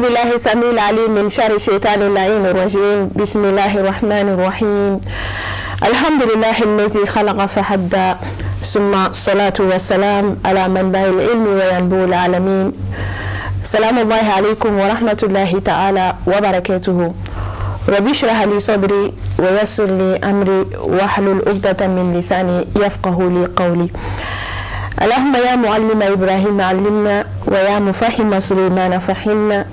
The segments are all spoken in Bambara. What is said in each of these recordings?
بالله السميع العليم من شر الشيطان اللعين الرجيم. بسم الله الرحمن الرحيم. الحمد لله الذي خلق فهدى، ثم الصلاة والسلام على منبع العلم وينبوع العالمين. سلام الله عليكم ورحمة الله تعالى وبركاته. رب اشرح لي صدري ويسر لي أمري واحلل عقدة من لساني يفقه لي قولي. اللهم يا معلم إبراهيم علمنا، ويا مفهم سليمان فهمنا،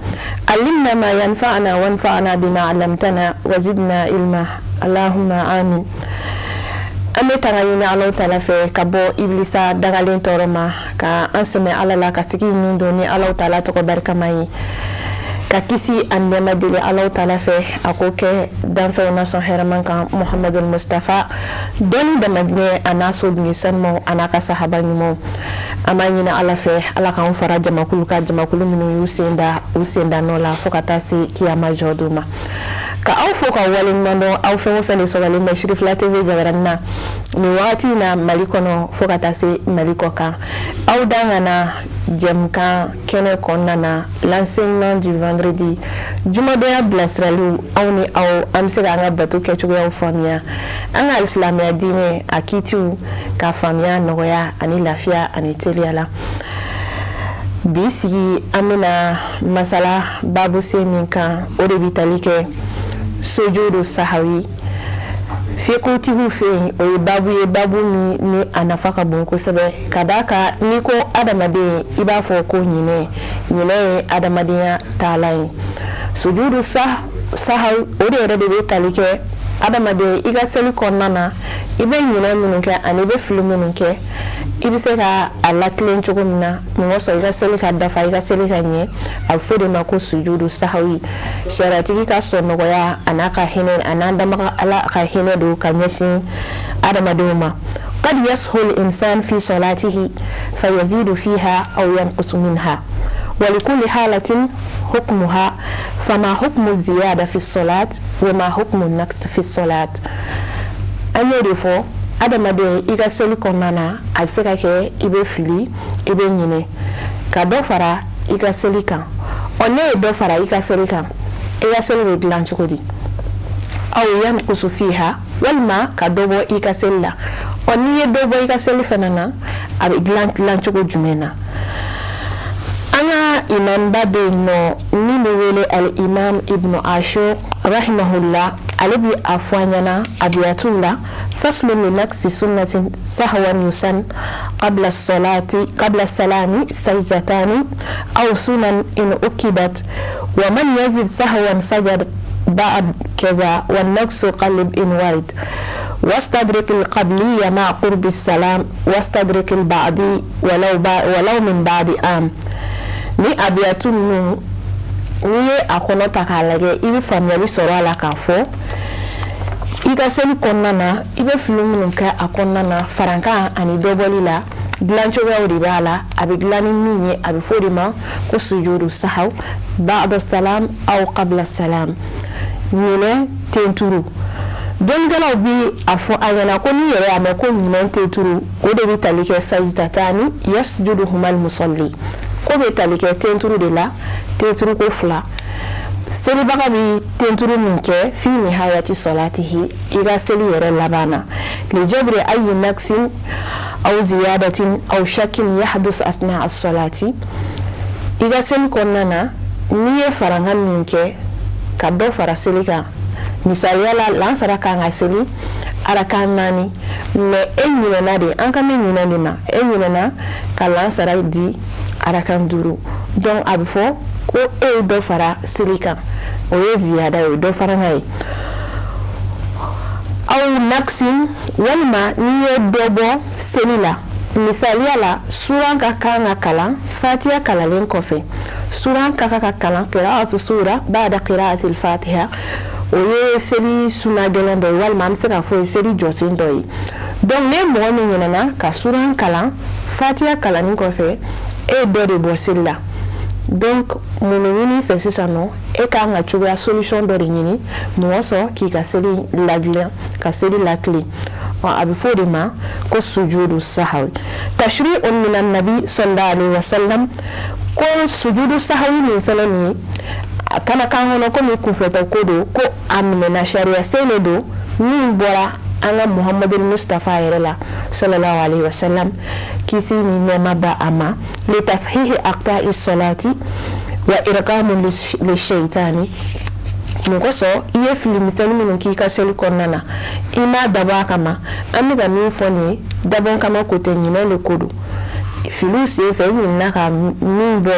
علمنا ما ينفعنا وانفعنا بما علمتنا وزدنا علما، اللهم آمين. An bɛ tanga ɲini Alahu taala fɛ ka bɔ ibilisa dagalen tɔɔrɔ ma, ka an sɛmɛ Ala la, ka sigi ɲun don ni Alahu taala tɔgɔ barikama ye, ka kisi ani nɛɛma deli Alahu taala fɛ, a k'o kɛ danfɛnw na sɔn hɛrɛman kan, Muhamadul Mustafa, dɔnni damajigin, a n'a soden sanumaw, a n'a ka sahaba ɲumanw. An b'a ɲini Ala fɛ, Ala k'an fara jamakulu kan, jamakulu minnu y'u sen da u sen da nɔ la fo ka taa se kiyama jɔ don ma. Ka aw fo ka waleɲuman dɔn, aw fɛn o fɛn de sɔgɔlen bɛ Sirifila TV jabaranin na nin wagati in na, Mali kɔnɔ fo ka taa se Mali kɔ kan. Aw dan ka na jɛmukan kɛnɛ kɔnɔna na, l'enseignement du vendredi, jumadonya bilasiraliw. Aw ni aw, an bɛ se k'an ka bato kɛcogoyaw faamuya, an ka alisilamɛya diinɛ a kiitiw ka faamuya nɔgɔya ani lafiya ani teliya la. Bi sigi, an bɛna masala babu sen min kan, o de bɛ tali kɛ sujudu sahawi. Fikutigiw fɛ yen, o ye babu ye, babu min ni a nafa ka bon kosɛbɛ, ka d'a kan n'i ko adamaden, i b'a fɔ ko ɲinɛ. Ɲinɛ ye adamadenya taalan ye. Sujudu sahawi, o de yɛrɛ de bɛ tali kɛ adamaden i ka seli kɔnɔna na, i bɛ ɲinɛ minnu kɛ ani i bɛ fili minnu kɛ, i bɛ se ka a latilen cogo min na mun kosɔn i ka seli ka dafa, i ka seli ka ɲɛ. A bɛ fɔ de ma ko sujudu sahawi. Sariyatigi ka sɔn nɔgɔya a n'a ka hinɛ, a n'an damaga Ala ka hinɛ don ka ɲɛsin adamadenw ma. قد يسهو الإنسان في صلاته فيزيد فيها أو ينقص منها، ولكل حالة حكمها. فما حكم الزيادة في الصلاة وما حكم النقص في الصلاة؟ An y'o de fɔ, adamaden i ka seli kɔnɔna na, a bɛ se ka kɛ i bɛ fili, i bɛ ɲinɛ ka dɔ fara i ka seli kan. Ɔ, ne ye dɔ fara i ka seli kan, i ka seli bɛ dilan cogo di? أو ينقص فيها, walima ka dɔ bɔ i ka seli la. Ɔ, n'i ye dɔ bɔ i ka seli fana na, a bɛ dilan dilan cogo jumɛn na? An ka imamba bɛ yen nɔ min bɛ wele al imam Ibnu Ashur rahimahullah, ale bi a fɔ an ɲɛna abiyatuw la: فصل لنقص سنة سهوا يسن قبل الصلاة قبل السلام سجدتان أو سنن إن أكدت، ومن يزد سهوا سجد بعد كذا، والنقص قلب إن ورد، واستدرك القبلية مع قرب السلام، واستدرك البعدي ولو من بعد عام. Ni abiyatu ninnu, n'i ye a kɔnɔ ta k'a lajɛ, i bɛ faamuyali sɔrɔ a la k'a fɔ i ka seli kɔnɔna na, i bɛ fili minnu kɛ a kɔnɔna na, farankan ani dɔbɔli la, dilancogoyaw de b'a la. A bɛ dilan ni min ye, a bɛ fɔ o de ma ko sujudu sahaw ba'da salam aw qabla salam, ɲinɛ tenturu. Dɔnnikɛlaw bi a fɔ a ɲɛna ko n'i yɛrɛ y'a mɛn ko ɲinɛ tenturu, o de bɛ tali kɛ سجدتان يسجدهما المصلي, ko bɛ tali kɛ tenturu de la, tenturu ko fila, selibaga bɛ tenturu min kɛ في نهاية صلاته, i ka seli yɛrɛ laban na, لجبر أي نقص أو زيادة أو شك يحدث أثناء الصلاة. I ka seli kɔnɔna na, n'i ye farankan min kɛ ka dɔ fara seli kan, misaliya la, lansara kan ka seli arakan naani, mais e ɲinɛna de, an kan bɛ ɲinɛ de ma, e ɲinɛna ka lansara di arakan duuru. Donc a bɛ fɔ ko e ye dɔ fara seli kan, o ye ziyada ye, o ye dɔ farankan ye. أو نقص, walima n'i ye dɔ bɔ seli la, misaliya la, suran ka kan ka kalan fatiya kalalen kɔfɛ, suran ka kan ka kalan قراءة سورة بعد قراءة الفاتحة, o ye seli suna gɛlɛn dɔ ye, walima an bɛ se k'a fɔ o ye seli jɔsen dɔ ye. Donc ne mɔgɔ min ɲinɛna ka suran kalan fatiya kalanni kɔfɛ, e ye dɔ de bɔ seli la. Donc mun bɛ ɲini fɛ sisan nɔ? E kan ka cogoya, solution dɔ de ɲini mɔgɔ sɔrɔ k'i ka seli ladilan, ka seli latilen. A bɛ fɔ o de ma ko sujudu sahawi. تشريع من النبي صلى الله عليه وسلم. Ko sujudu sahawi min fɛnɛ nin ye, a kana k'an kɔnɔ komi kunfɛtɔ ko don, ko a minɛna sariya sen de don min bɔra an ka Muhamadu Mustafa yɛrɛ la, sallallahu alaihi wasallam, kisi ni nɛɛma ba a ma. Li tashihi aqta'i salati wa irqamu li shaytani. Mun kosɔn? I ye fili misɛnnin minnu k'i ka seli kɔnɔna na, i m'a dabɔ a kama. An bɛ ka min fɔ nin ye, dabɔn kama ko tɛ, ɲinɛ de ko don. Filiw sen fɛ, i ɲinɛna ka min bɔ,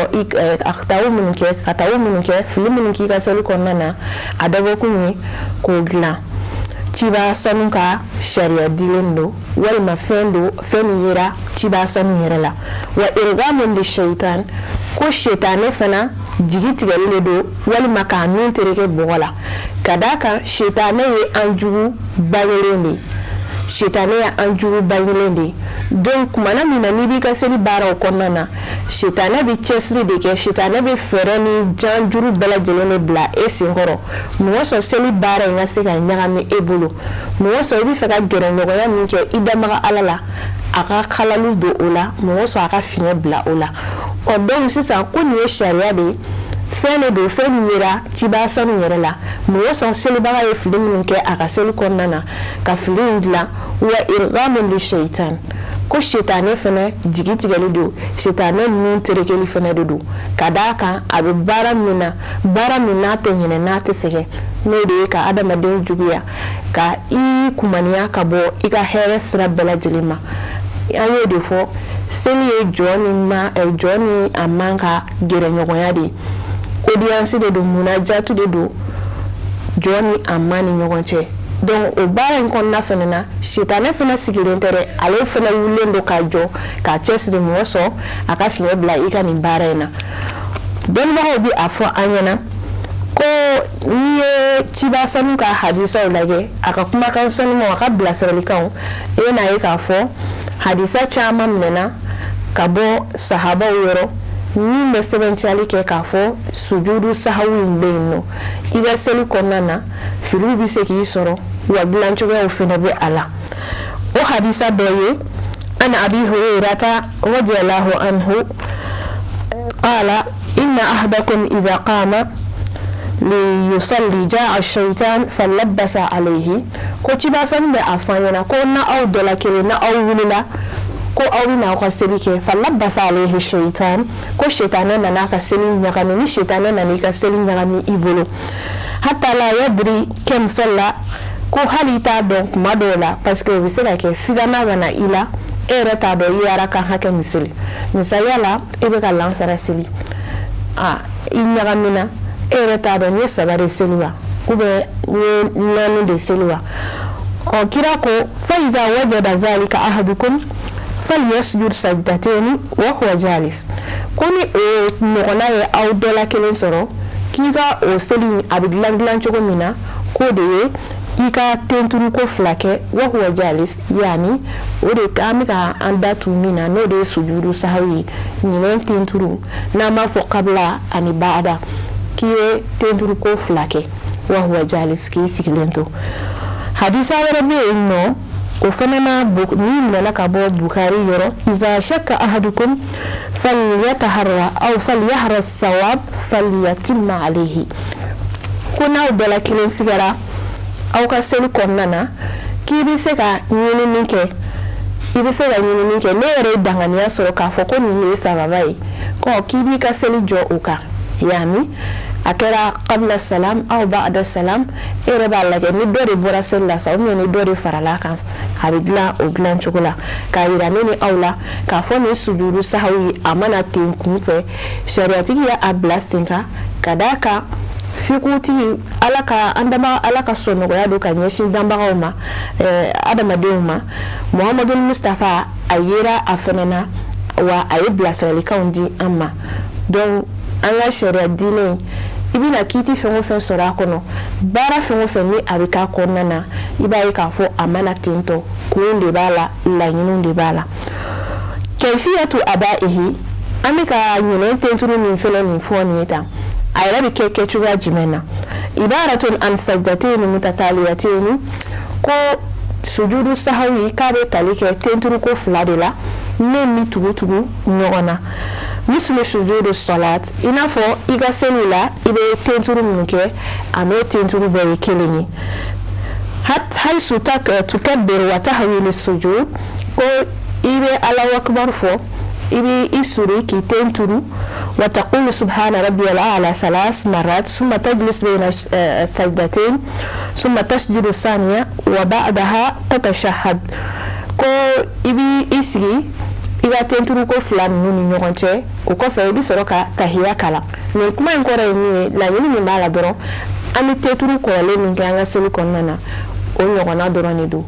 aktaw minnu kɛ, kataw minnu kɛ, fili minnu k'i ka seli kɔnɔna na, a dabɔkun ye k'o dilan. Ciba sanu ka sariya dilen don, walima fɛn don, fɛn min yera ciba sanu yɛrɛ la. Wa irgamun li shaitan, ko shetanɛ fana jigi tigɛli de don, walima k'a nun tereke bɔgɔ la, ka d'a kan shetanɛ ye an jugu bangelen de ye. Sitanɛ ye an jugu bangelen de ye. Donc kumana min na n'i b'i ka seli baaraw kɔnɔna na, sitanɛ bɛ cɛsiri de kɛ, sitanɛ bɛ fɛɛrɛ ni janjuru bɛɛ lajɛlen de bila e senkɔrɔ. Mun kosɔn? Seli baara in ka se ka ɲagami e bolo. Mun kosɔn? I bɛ fɛ ka gɛrɛɲɔgɔnya min kɛ i danbaga Ala la, a ka kalali don o la. Mun kosɔn? A ka fiɲɛ bila o la. Ɔ, donc sisan ko nin ye sariya de ye, fɛn de don, fɛn min yera ciba sanu yɛrɛ la. Mun kosɔn? Selibaga ye fili minnu kɛ a ka seli kɔnɔna na, ka fili in dilan. Wa irgamun li shaitan, ko sitanɛ fɛnɛ jigi tigɛli don, sitanɛ nun terekeli fɛnɛ de don, ka d'a kan a bɛ baara min na, baara min n'a tɛ ɲinɛ, n'a tɛ sɛgɛn, n'o de ye ka adamaden juguya, ka i kumaniya ka bɔ i ka hɛrɛ sira bɛɛ lajɛlen ma. An y'o de fɔ, seli ye jɔn ni ma jɔn ni a man ka gɛrɛɲɔgɔnya de ye, audience de don, munajatu de don jɔn ni a ma ni ɲɔgɔn cɛ. Donc o baara in kɔnɔna fana na, sitanɛ fana sigilen tɛ dɛ, ale fana wulilen don k'a jɔ, k'a cɛsiri mɔgɔ sɔn a ka fiɲɛ bila i ka nin baara in na. Dɔnnibagaw bɛ a fɔ an ɲɛna ko n'i ye ciba sanu ka hadisaw lajɛ, a ka kumakan sanumaw, a ka bilasiralikanw, i bɛna ye k'a fɔ hadisa caman minɛna ka bɔ sahabaw yɔrɔ min bɛ sɛbɛntiyali kɛ k'a fɔ sujudu sahawi in bɛ yen nɔ. I ka seli kɔnɔna na, filiw bɛ se k'i sɔrɔ, wa dilancogoyaw fana bɛ a la. O hadisa dɔ ye: an Abi Hurairata radiyallahu anhu qala inna ahadakum iza qama liyusalli jaa shaitan falabasa alayhi. Ko ciba sanu bɛ a fɔ an ɲɛna ko na aw dɔ la kelen, na aw wulila ko aw bɛna aw ka seli kɛ, falabasa alayhi shaitan, ko sitanɛ nana a ka seli ɲagami. Ni sitanɛ nana i ka seli ɲagami i bolo, hatta la yadri kam salla, ko hali i t'a dɔn kuma dɔw la, parce que o bɛ se ka kɛ sigana ka na i la, e yɛrɛ t'a dɔn i ye arakan hakɛ min seli. Misaliya la, e bɛ ka lansara seli, a i ɲagamina, e yɛrɛ t'a dɔn n ye saba de seli wa, ou bien n ye naani de seli wa. Ɔ, kira ko: fa iza wajada zalika ahadukum falyasjud sajdatayni wa huwa jalis. Ko ni o ɲɔgɔnna ye aw dɔ la kelen sɔrɔ, k'i ka o seli a bɛ dilan dilan cogo min na, k'o de ye i ka tenturu ko fila kɛ, wa huwa jalis, yaani o de an bɛ ka an da tu min na, n'o de ye sujudu sahawi ye, ɲinɛ tenturu, n'an b'a fɔ kabila ani baada, k'i ye tenturu ko fila kɛ, wa huwa jalis, k'i sigilen to. Hadisa wɛrɛ bɛ yen nɔ, o fana na min minɛna ka bɔ Bukari yɔrɔ: iza shakka ahadukum falyataharra aw falyahra sawab falyatimma alayhi. Ko n'aw bɛɛ la kelen sigara aw ka seli kɔnɔna na, k'i bɛ se ka ɲinini kɛ, i bɛ se ka ɲinini kɛ, ne yɛrɛ ye danganiya sɔrɔ k'a fɔ ko nin de ye sababa ye, k'i b'i ka seli jɔ o kan, yaani a kɛra qabla salam aw ba'da salam, e yɛrɛ b'a lajɛ ni dɔ de bɔra seli la sa, ou bien ni dɔ de farala kan, a bɛ dilan o dilan cogo la. K'a yira ne ni aw la k'a fɔ nin sujudu sahawi, a mana ten kun fɛ, sariyatigi y'a bila sen kan, ka d'a kan fikutigi Ala ka an dama, Ala ka sɔnɔgɔya don ka ɲɛsin danbagaw ma, adamadenw ma. Muhamadu Mustafa, a yera a fana na, wa a ye bilasiralikanw di an ma. Donc an ka sariya diinɛ, i bɛna kiiti fɛn o fɛn sɔrɔ a kɔnɔ, baara fɛn o fɛn ni a bɛ k'a kɔnɔna na, i b'a ye k'a fɔ a mana ten tɔ, kun de b'a la, laɲiniw de b'a la. Kayfiyatu adaihi, an bɛ ka ɲinɛ tenturu min fɛnɛ nin fɔ nin ye tan, a yɛrɛ bɛ kɛ kɛcogoya jumɛn na? Ibaratun an sajdatayni mutataliyatayni, ko sujudu sahawi k'a bɛ tali kɛ tenturu ko fila de la min bɛ tugu tugu ɲɔgɔn na. Mislu sujudu salat, i n'a fɔ i ka seli la i bɛ tenturu minnu kɛ, a n'o tenturu bɛɛ ye kelen ye. Haisu tukabbiru wa tahwi lisujud, ko i bɛ Alahu akibaru fɔ, i bɛ i suri k'i ten turu. Wa taqulu subhana rabbiyal a'la salas marat summa tajlis bayna sajdatain summa tasjudu saniya wa ba'daha tatashahhad. Ko i b'i i sigi i ka tenturu ko fila ninnu ni ɲɔgɔn cɛ, o kɔfɛ i bɛ sɔrɔ ka tahiya kalan. Nin kuma in kɔrɔ ye min ye, laɲini min b'a la dɔrɔn, an bɛ tenturu kɔrɔlen min kɛ an ka seli kɔnɔna na, o ɲɔgɔnna dɔrɔn de don,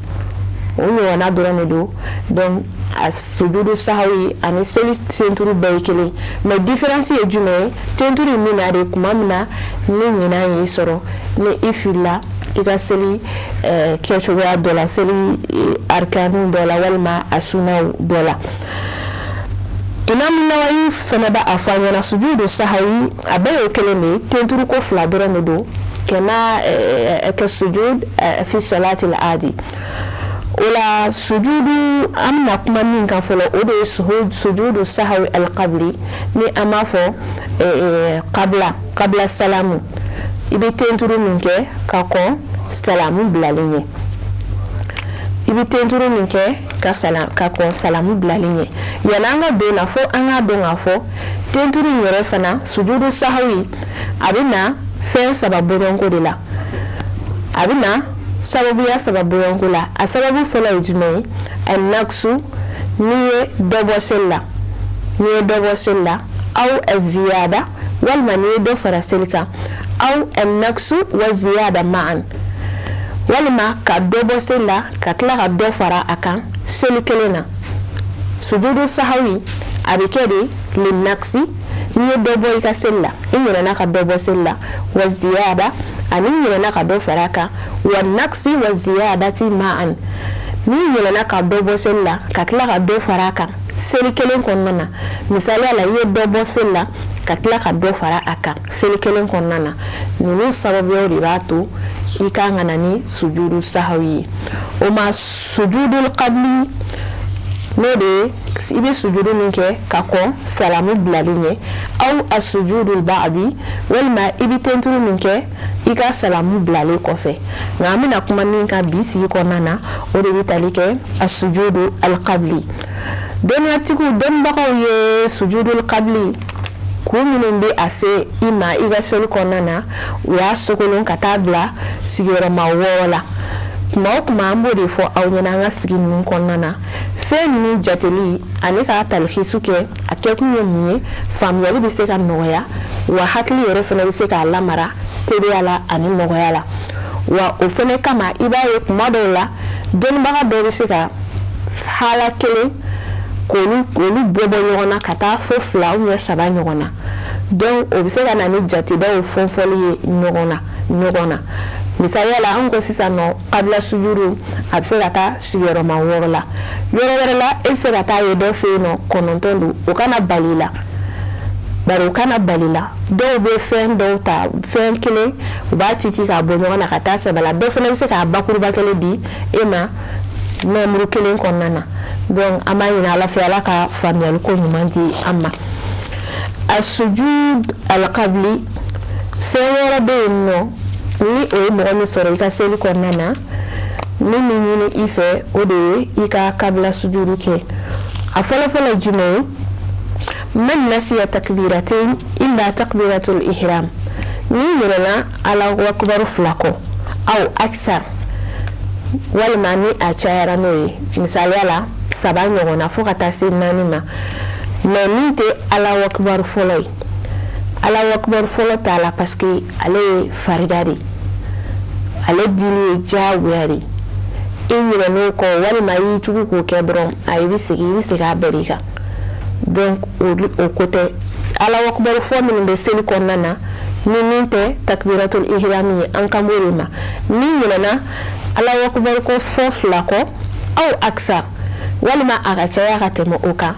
o ɲɔgɔnna dɔrɔn de don. Donc a sujudu sahawi ani seli tenturu bɛɛ ye kelen, mais différence ye jumɛn ye? Tenturu in bɛ na de tuma min na ni ɲinan y'i sɔrɔ, ni i filila i ka seli kɛcogoya dɔ la, seli arkanu dɔ la walima a sunaw dɔ la. Imam Nawawi fana b'a a fɔ an ɲɛna, sujudu sahawi a bɛɛ ye kelen de ye, tenturu ko fila dɔrɔn de don, kama ka sujud fi salati al-adi. O la sujudu an bɛna kuma min kan fɔlɔ, o de ye sujudu sahawi al-qabli, ni an b'a fɔ qabla salamu, i bɛ tenturu min kɛ ka kɔn salamu bilalen ɲɛ, i bɛ tenturu min kɛ ka salam ka kɔn salamu bilalen ɲɛ. Yanni an ka don na, fo an k'a dɔn k'a fɔ tenturu in yɛrɛ fana, sujudu sahawi, a bɛ na fɛn saba bɔɲɔgɔnko de la, a bɛ na sababuya saba bɔɲɔgɔnko la. A sababu fɔlɔ ye jumɛn ye? An-naqsu, n'i ye dɔ bɔ seli la, n'i ye dɔ bɔ seli la, aw aziyada, walima n'i ye dɔ fara seli kan, aw an-naqsu wa ziyada ma'an, walima ka dɔ bɔ seli la ka tila ka dɔ fara a kan seli kelen na. Sujudu sahawi a bɛ kɛ de linnaqsi, n'i ye dɔ bɔ i ka seli la, i ɲinɛna ka dɔ bɔ seli la, wa ziyada, ani i ɲinɛna ka dɔ fara a kan, wa naqsi wa ziyadati ma'an, n'i ɲinɛna ka dɔ bɔ seli la ka tila ka dɔ fara a kan seli kelen kɔnɔna na. Misaliya la, i ye dɔ bɔ seli la ka tila ka dɔ fara a kan seli kelen kɔnɔna na, ninnu sababuyaw de b'a to i kan ka na ni sujudu sahawi ye. O ma sujudul qabli, n'o de ye i bɛ sujudu min kɛ ka kɔn salamu bilali ɲɛ, aw asujudul ba'di, walima i bɛ tenturu min kɛ i ka salamu bilalen kɔfɛ. Nka an bɛna kuma min kan bi sigi kɔnɔna na, o de bɛ tali kɛ asujudu alqabli. Dɔnniyatigiw, dɔnnibagaw ye sujudul qabli kun minnu bɛ a se i ma i ka seli kɔnɔna na, u y'a sogolon ka taa bila sigiyɔrɔma 6 la. Tuma o tuma an b'o de fɔ aw ɲɛna an ka sigi ninnu kɔnɔna na, fɛn ninnu jateli ani k'a talikisu kɛ, a kɛkun ye mun ye? Faamuyali bɛ se ka nɔgɔya, wa hakili yɛrɛ fana bɛ se k'a lamara teliya la ani nɔgɔya la. Wa o fana kama, i b'a ye kuma dɔw la, dɔnnibaga dɔw bɛ se ka hala kelen k'olu bɔ bɔ ɲɔgɔn na ka taa fo fila ou bien saba ɲɔgɔn na. Donc o bɛ se ka na ni jatedaw fɔnfɔli ye ɲɔgɔn na. Misaliya la, an ko sisan nɔ kabila sujudu a bɛ se ka taa sigiyɔrɔma 6 la, yɔrɔ wɛrɛ la e bɛ se ka taa ye dɔ fɛ yen nɔ 9 don. O kana bali la, bari o kana bali la. Dɔw bɛ fɛn dɔw ta, fɛn kelen, u b'a ci ci k'a bɔ ɲɔgɔn na ka taa saba la. Dɔ fana bɛ se k'a bakuruba kelen di e ma nombre kelen kɔnɔna na. Donc an b'a ɲini Ala fɛ, Ala ka faamuyali ko ɲuman di an ma. Asujud alqabli, fɛn wɛrɛ bɛ yen nɔ, ni o ye mɔgɔ min sɔrɔ i ka seli kɔnɔna na, min bɛ ɲini i fɛ, o de ye i ka kabila sujudu kɛ. A fɔlɔfɔlɔ ye jumɛn ye? Man nasiya takbiratain illa takbiratul ihram, n'i ɲinɛna Alahu akubaru fila kɔ, aw aksar, walima ni a cayara n'o ye, misaliya la saba ɲɔgɔn na fo ka taa se naani ma, mais min tɛ Alahu akubaru fɔlɔ ye, Alahu akubaru fɔlɔ t'a la, parce que ale ye farida de ye, ale dili ye diyagoya de ye. I ɲinɛn'o kɔ walima i y'i tugu k'o kɛ dɔrɔn, a i bɛ segin, i bɛ segin a bɛɛ de kan. Donc o ko tɛ. Alahu akubaru fɔ minnu bɛ seli kɔnɔna na, ni min tɛ takbiratul ihrami ye, an kan b'o de ma. N'i ɲinɛna Alahu akubaru ko fɔ fila kɔ, aw aksar, walima a ka caya ka tɛmɛ o kan,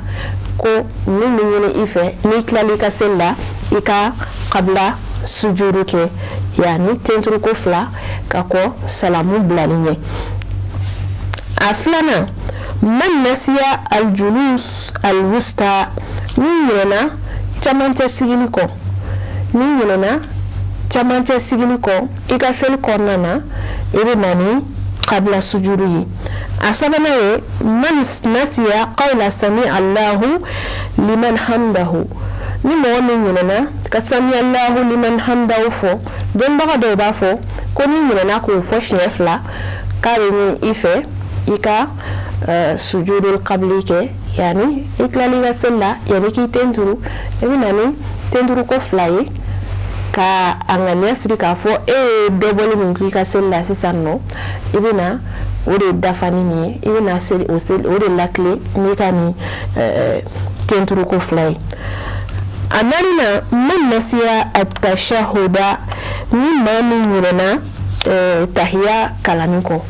ko min bɛ ɲini i fɛ, n'i tilala i ka seli la, i ka kabila sujudu kɛ, yani tenturuko fila ka kɔn salamu bilali ɲɛ. A filanan, man nasiya aljulus alwusta, n'i ɲinɛna camancɛ sigili kɔ. N'i ɲinɛna camancɛ sigili kɔ i ka seli kɔnɔna na, i bɛ na ni kabila sujudu ye. A sabanan ye man nasiya qawla sami Allahu liman hamdahu. Ni mɔgɔ min ɲinɛna ka sami Allahu liman hamdahu fɔ, dɔnbaga dɔw b'a fɔ ko n'i ɲinɛna k'o fɔ siɲɛ fila, k'a bɛ ɲini i fɛ i ka sujudul kabili kɛ. Yani i tilali i ka seli la, yani k'i ten turu, i bɛ na ni tenturuko fila ye ka a ŋaniya siri k'a fɔ e ye dɔbɔli min k'i ka seli la sisan nɔ, i bɛ na o de dafa ni nin ye, i bɛ na seli o seli o de lakile n'i ka nin tenturuko fila ye. A naaninan, man nasiya atashahuda, ni maa min ɲinɛna tahiya kalanni kɔ,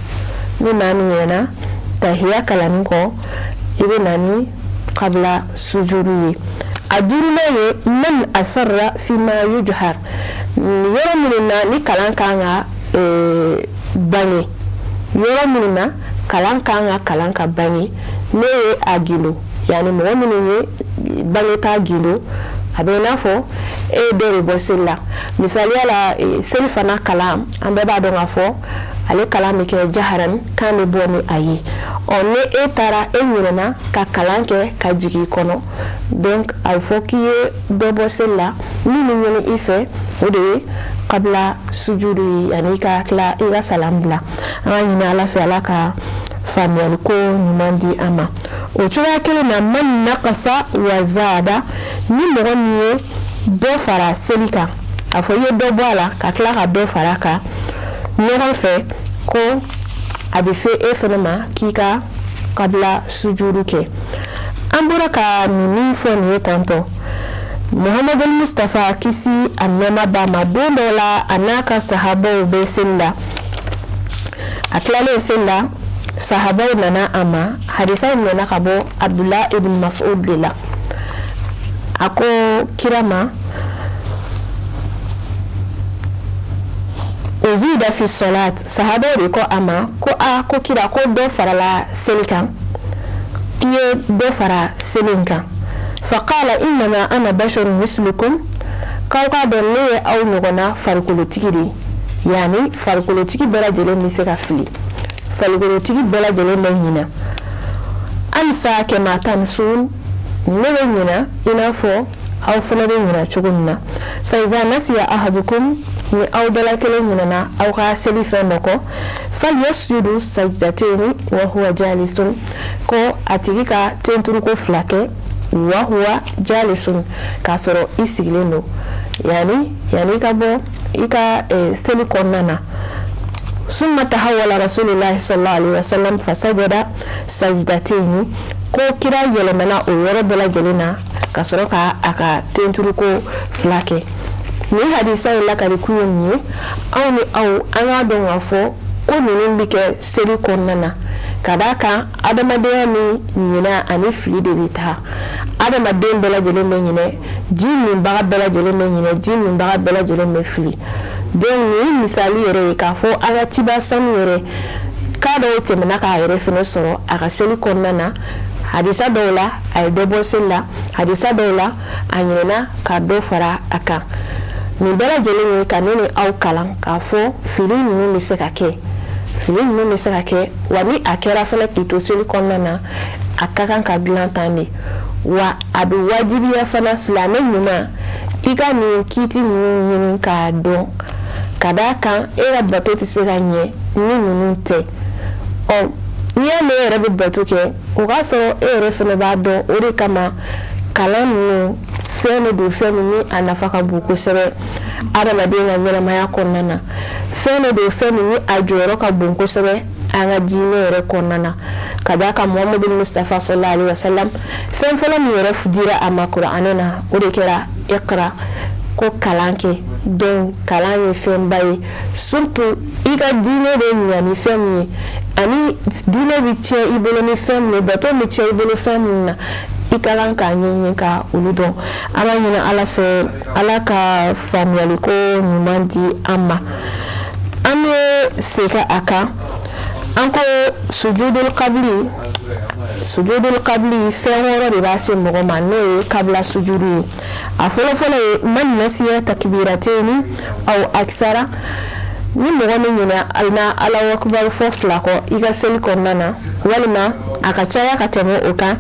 ni maa min ɲinɛna tahiya kalanni kɔ, i bɛ na ni kabila sujudu ye. A duurunan ye man asarra fima yujhar, yɔrɔ minnu na ni kalan kan ka bange, yɔrɔ minnu na kalan kan ka kalan ka bange, n'o ye a gindo, yani mɔgɔ minnu ye bangeta gindo, a bɛ i n'a fɔ e ye dɔ de bɔ seli la. Misaliya la, seli fana kalan, an bɛɛ b'a dɔn k'a fɔ ale kalan bɛ kɛ jaharan, kan bɛ bɔ ni a ye. Ɔ, ni e taara e ɲinɛna ka kalan kɛ ka jigin i kɔnɔ, donc a bɛ fɔ k'i ye dɔ bɔ seli la. Min bɛ ɲini i fɛ, o de ye kabila sujudu ye, yani i ka tila i ka salam bila. An ka ɲini Ala fɛ, Ala ka faamuyali ko ɲuman di an ma. O cogoya kelen na, man nakasa wa zada, ni mɔgɔ min ye dɔ fara seli kan, a fɔ i ye dɔ bɔ a la ka tila ka dɔ fara a kan ɲɔgɔn fɛ, ko a bɛ fɛ e fana ma k'i ka kabila sujudu kɛ. An bɔra ka nin min fɔ nin ye tantɔ, Muhamadu Mustafa, kisi a nɛɛma b'a ma, don dɔ la a n'a ka sahabaw bɛ seli la. A tilalen seli la, sahabaw nana a ma. Hadisa in nana ka bɔ Abdullah ibn Mas'ud de la. A ko kira ma: uzida fi salat. Sahabaw de ko a ma ko a ko kira, ko dɔ farala seli kan, k'i ye dɔ fara seli in kan. Faqala innama ana basharun mislukum, k'aw k'a dɔn ne ye aw ɲɔgɔnna farikolotigi de ye. Yani farikolotigi bɛɛ lajɛlen bɛ se ka fili, farikolotigi bɛɛ lajɛlen bɛ ɲinɛ. Ansa kama tansun, ne bɛ ɲinɛ i n'a fɔ aw fana bɛ ɲinɛ cogo min na. Fa iza nasiya ahadukum, ni aw dɔ la kelen ɲinɛna aw ka seli fɛn dɔ kɔ, falyasjudu sajdatayni wa huwa jalisun, ko a tigi ka tenturuko fila kɛ, wa huwa jalisun, k'a sɔrɔ i sigilen don, yani i ka bɔ i ka seli kɔnɔna na. Summa tahawwala rasulullahi sallallahu alaihi wasallam fasajada sajdatayni, ko kira yɛlɛmana o yɔrɔ bɛɛ lajɛlen na ka sɔrɔ ka a ka tenturuko fila kɛ. Nin hadisa in lakali kun ye mun ye? Aw ni aw, an k'a dɔn k'a fɔ ko ninnu bɛ kɛ seli kɔnɔna na, ka d'a kan adamadenya ni ɲinɛ ani fili de bɛ taa. Adamaden bɛɛ lajɛlen bɛ ɲinɛ, ji minbaga bɛɛ lajɛlen bɛ ɲinɛ, ji minbaga bɛɛ lajɛlen bɛ fili. Donc nin ye misali yɛrɛ ye k'a fɔ an ka ciba sanu yɛrɛ k'a dɔw tɛmɛna k'a yɛrɛ fɛnɛ sɔrɔ a ka seli kɔnɔna na. Hadisa dɔw la, a ye dɔ bɔ seli la, hadisa dɔw la, a ɲinɛna ka dɔ fara a kan. Nin bɛɛ lajɛlen ye ka ne ni aw kalan k'a fɔ fili ninnu bɛ se ka kɛ, fili ninnu bɛ se ka kɛ. Wa ni a kɛra fɛnɛ k'i to seli kɔnɔna na, a ka kan ka dilan tan de. Wa a bɛ wajibiya fana silamɛ ɲuman i ka nin kiiti ninnu ɲini k'a dɔn, ka d'a kan e ka bato tɛ se ka ɲɛ ni ninnu tɛ. Ɔ, n'i y'a mɛn e yɛrɛ bɛ bato kɛ, o k'a sɔrɔ e yɛrɛ fana b'a dɔn. O de kama kalan ninnu fɛn de don, fɛn min ni a nafa ka bon kosɛbɛ adamaden ka ɲɛnamaya kɔnɔna na, fɛn de don, fɛn min ni a jɔyɔrɔ ka bon kosɛbɛ an ka diinɛ yɛrɛ kɔnɔna na. Ka d'a kan Muhamadu Mustafa sallallahu alaihi wasallam, fɛn fɔlɔ min yɛrɛ dira a ma kuranɛ na, o de kɛra iqra, ko kalan kɛ. Donc kalan ye fɛnba ye, surtout i ka diinɛ bɛ ɲa ni fɛn min ye, ani diinɛ bɛ tiɲɛ i bolo ni fɛn min ye, bato bɛ tiɲɛ i bolo fɛn min na, i ka kan k'a ɲɛɲini ka olu dɔn. An b'a ɲini Ala fɛ, Ala ka faamuyaliko ɲuman di an ma. An bɛ segin a kan, an ko sujudul kabili, sujudul kabili fɛn wɔɔrɔ de b'a se mɔgɔ ma, n'o ye kabila sujudu ye. A fɔlɔfɔlɔ ye man nasiya takbiratayni aw aksara, ni mɔgɔ min ɲinɛna Alahu akubaru fɔ fila kɔ i ka seli kɔnɔna na, walima a ka caya ka tɛmɛ o kan,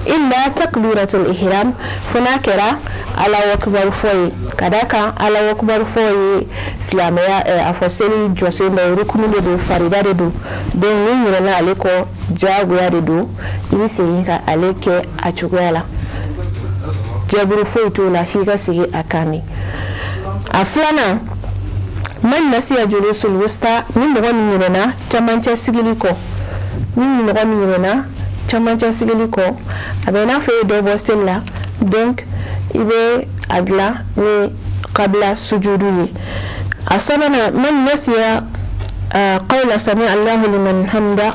illa takbiratul ihram, fo n'a kɛra Alahu akubaru fɔ ye. Ka d'a kan Alahu akubaru fɔ ye silamɛya, a fɔ seli jɔsen dɔ, rukunu de don, farida de don. Donc n'i ɲinɛna ale kɔ, diyagoya de don, i bɛ segin ka ale kɛ a cogoya la, jaburu foyi t'o la, f'i ka segin a kan de. A filanan, man nasiya julusul wusta, ni mɔgɔ min ɲinɛna camancɛ sigili kɔ, ni mɔgɔ min ɲinɛna camancɛ sigili kɔ, a bɛ i n'a fɔ e ye dɔ bɔ seli la, donc i bɛ a dilan ni kabila sujudu ye. A sabanan, man nasiya qawla sami Allahu liman hamda,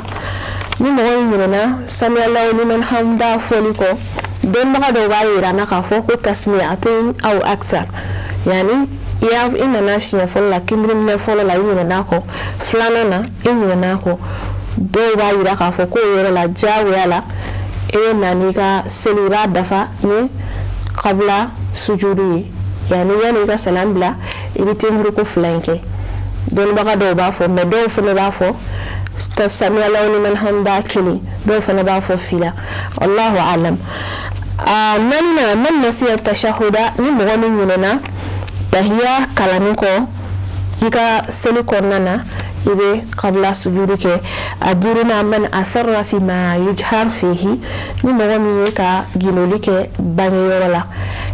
ni mɔgɔ min ɲinɛna sami Allahu liman hamda fɔli kɔ, dɔnbaga dɔw b'a yira an na k'a fɔ ko tasmi'atayn aw aksar, yani i nana siɲɛ fɔlɔ la, kinbiriminɛ fɔlɔ la, i ɲinɛna kɔ, filanan na, i ɲinɛna kɔ. Dɔw b'a yira k'a fɔ k'o yɔrɔ la, diyagoya la, i bɛ na n'i ka seli, i b'a dafa ni kabila sujudu ye, yani yanni i ka salam bila, i bɛ tenburuko fila in kɛ. Dɔnnibaga dɔw b'a fɔ, mais dɔw fana b'a fɔ sami Allahu liman hamda kelen, dɔw fana b'a fɔ fila, wallahu alam. A naaninan, man nasiya tashahuda, ni mɔgɔ min ɲinɛna tahiya kalanni kɔ i ka seli kɔnɔna na, i bɛ kabila sujudu kɛ. A duurunan, man asarra fi ma yujhar fihi, ni mɔgɔ min ye ka gindoli kɛ bangeyɔrɔ la,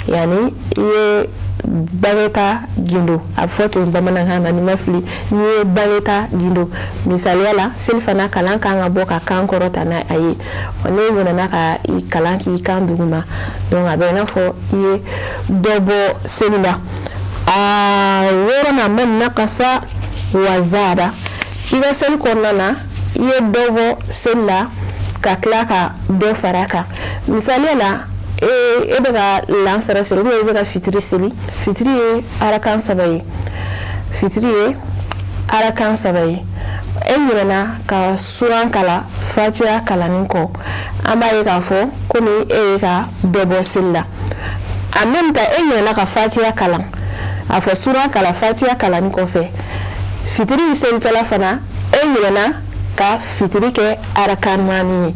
yani i ye bangeta gindo, a bɛ fɔ ten bamanankan na ni ma fili, n'i ye bangeta gindo, misaliya la, selifana kalan kan ka bɔ ka kan kɔrɔta n'a a ye, n'e ɲinɛna ka i kalan k'i kan duguma, donc a bɛ i n'a fɔ i ye dɔ bɔ seli la. A wɔɔrɔnan, man nakasa wa zada, i ka seli kɔnɔna na, i ye dɔ bɔ seli la ka tila ka dɔ fara a kan. Misaliya la, e bɛ ka lansara seli ou bien e bɛ ka fitiri seli, fitiri ye arakan saba ye, fitiri ye arakan saba ye, e ɲinɛna ka suran kalan fatiya kalanni kɔ, an b'a ye k'a fɔ komi e ye ka dɔ bɔ seli la. En même temps, e ɲinɛna ka fatiya kalan, a fɔ suran kalan fatiya kalanni kɔfɛ, fitiri selitɔla fana, e ɲinɛna ka fitiri kɛ arakan naani ye,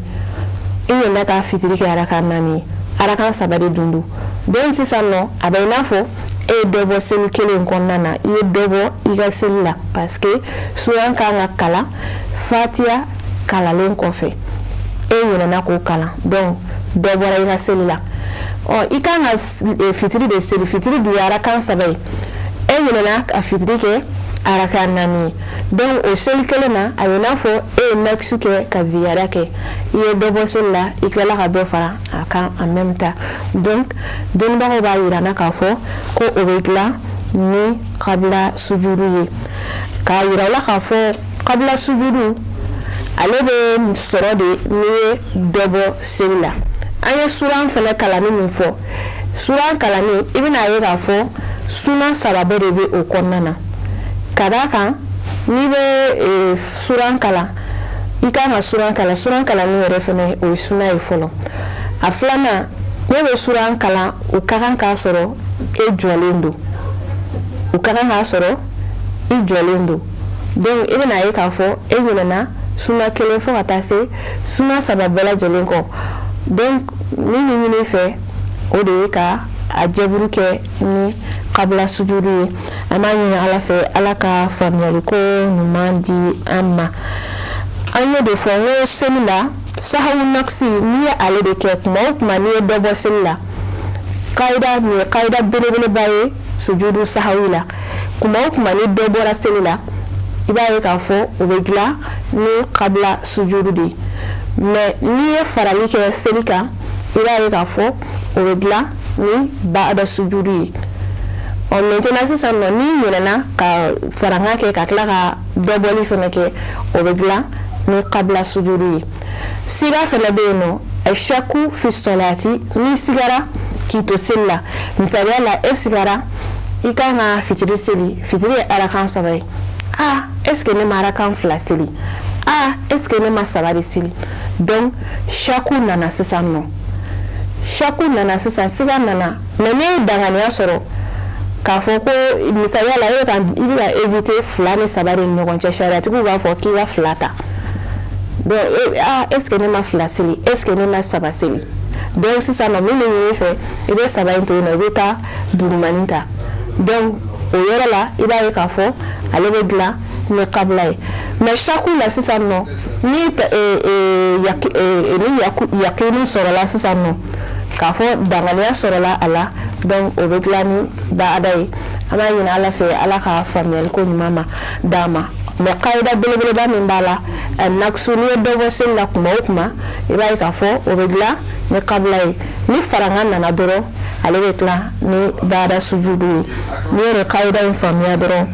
i ɲinɛna ka fitiri kɛ arakan naani ye, arakan saba de dun don. Donc sisan nɔ, a bɛ i n'a fɔ e ye dɔ bɔ seli kelen kɔnɔna na, i ye dɔ bɔ i ka seli la, parce que suran kan ka kalan fatiya kalanlen kɔfɛ, e ɲinɛna k'o kalan, donc dɔ bɔra i ka seli la. Ɔ, i kan ka fitiri de seli, fitiri dun ye arakan saba ye, e ɲinɛna ka fitiri kɛ arakan naani ye, donc o seli kelen na, a bɛ n'a fɔ e ye nakisu kɛ ka ziyara kɛ, i ye dɔ bɔ seli la, i tilala ka dɔ fara a kan en même temps. Donc dɔnnibagaw b'a yira n na k'a fɔ ko o bɛ dilan ni kabila sujudu ye, k'a yira u la k'a fɔ kabila sujudu, ale bɛ sɔrɔ de n'i ye dɔ bɔ seli la. An ye suran fana kalanni min fɔ, suran kalanni, i bɛna ye k'a fɔ sunan saba bɛɛ de bɛ o kɔnɔna na. Ka d'a kan n'i bɛ suran kalan, i kan ka suran kalan, suran kalanni yɛrɛ fana, o ye suna ye fɔlɔ. A filanan, ne bɛ suran kalan, o ka kan k'a sɔrɔ e jɔlen don, o ka kan k'a sɔrɔ i jɔlen don. Donc i bɛna ye k'a fɔ e ɲinɛna suna kelen fo ka taa se suna saba bɛɛ lajɛlen kɔ. Donc min bɛ ɲini i fɛ, o de ye ka a jɛburu kɛ ni kabila sujudu ye. An b'a ɲini Ala fɛ, Ala ka faamuyaliko ɲuman di an ma. An y'o de fɔ n ko seli la, sahawu nakisi, n'i ye ale de kɛ, tuma o tuma n'i ye dɔ bɔ seli la, kayida nin ye kayida belebeleba ye sujudu sahawi la. Tuma o tuma ni dɔ bɔra seli la, i b'a ye k'a fɔ o bɛ dilan ni kabila sujudu de ye. Mais n'i ye farali kɛ seli kan, i b'a ye k'a fɔ o bɛ dilan ni baada sujudu ye. Ɔ, maintenant sisan nɔ, n'i ɲinɛna ka farankan kɛ ka tila ka dɔbɔli fana kɛ, o bɛ dilan ni kabila sujudu ye. Siga fana bɛ yen nɔ, ashaku fi salati, n'i sigara k'i to seli la, misaliya la, e sigara i kan ka fitiri seli, fitiri ye arakan saba ye, ah, est ce que ne ma arakan fila seli? Ah, est ce que ne ma saba de seli? Donc shaku nana sisan nɔ. Shaku nana sisan, siga nana, mais n'e ye danganiya sɔrɔ k'a fɔ ko misaliya la e bɛ ka i bɛ ka hésiter fila ni saba de ni ɲɔgɔn cɛ, sariyatigiw b'a fɔ k'i ka fila ta. Donc ah, est ce que ne ma fila seli, est ce que ne ma saba seli? Donc sisan nɔ, min bɛ ɲini i fɛ, i bɛ saba in to yen nɔ, i bɛ taa dugumani ta. Donc o yɔrɔ la, i b'a ye k'a fɔ ale bɛ dilan ni kabila ye. Mais shaku la sisan nɔ, ni ni yakini sɔrɔla sisan nɔ, k'a fɔ danganiya sɔrɔla a la, donc o bɛ dilan ni baada ye. An b'a ɲini Ala fɛ, Ala ka faamuyali ko ɲuman ma d'an ma. Mais kayida belebeleba min b'a la, nakisu, n'i ye dɔ bɔ seli la kuma o kuma, i b'a ye k'a fɔ o bɛ dilan ni kabila ye. Ni farankan nana dɔrɔn, ale bɛ tila ni baada sujudu ye. N'i ye nin kayida in faamuya dɔrɔn,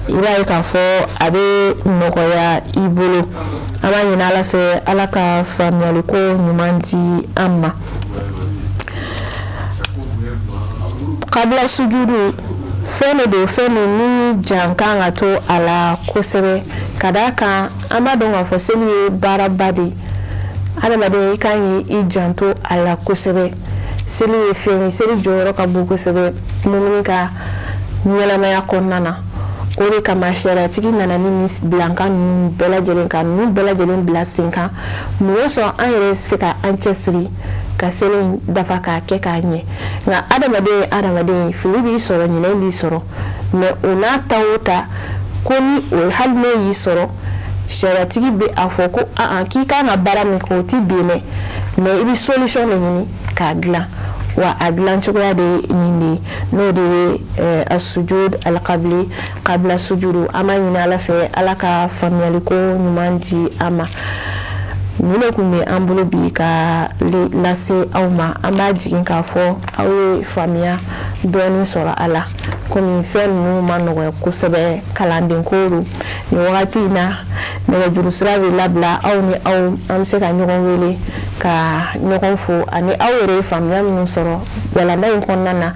i b'a ye k'a fɔ a bɛ nɔgɔya i bolo. An b'a ɲini Ala fɛ, Ala ka faamuyali ko ɲuman di an ma. Kabila sujudu, fɛn de don, fɛn min ni jan kan ka to a la kosɛbɛ, ka d'a kan an b'a dɔn k'a fɔ seli ye baaraba de ye. Adamaden, i kan k'i janto a la kosɛbɛ. Seli ye fɛn ye, seli jɔyɔrɔ ka bon kosɛbɛ mumini ka ɲɛnamaya kɔnɔna na. O de kama sariyatigi nana ni nin bilankan ninnu bɛɛ lajɛlen, ka ninnu bɛɛ lajɛlen bila sen kan. Mun kosɔn? An yɛrɛ bɛ se ka an cɛsiri ka seli in dafa k'a kɛ k'a ɲɛ. Nka adamaden ye adamaden ye, fili b'i sɔrɔ, ɲinɛ b'i sɔrɔ. Mais o n'a ta o ta, ko ni o hali n'o y'i sɔrɔ, sariyatigi bɛ a fɔ ko aa, k'i kan ka baara min kɛ, o ti bin dɛ, mais i bɛ solution de ɲini k'a dilan. Wa a dilan cogoya de ye nin de ye, n'o de ye asujud alqabli, kabila sujudu. An b'a ɲini Ala fɛ, Ala ka faamuyali ko ɲuman di an ma. Nin de tun bɛ an bolo bi ka lase aw ma. An b'a jigin k'a fɔ aw ye faamuya dɔɔni sɔrɔ a la, komi fɛn ninnu ma nɔgɔya kosɛbɛ, kalanden ko don. Nin wagati in na, nɛgɛjuru sira bɛ labila aw ni aw, an bɛ se ka ɲɔgɔn wele ka ɲɔgɔn fo, ani aw yɛrɛ ye faamuya minnu sɔrɔ walanda in kɔnɔna na,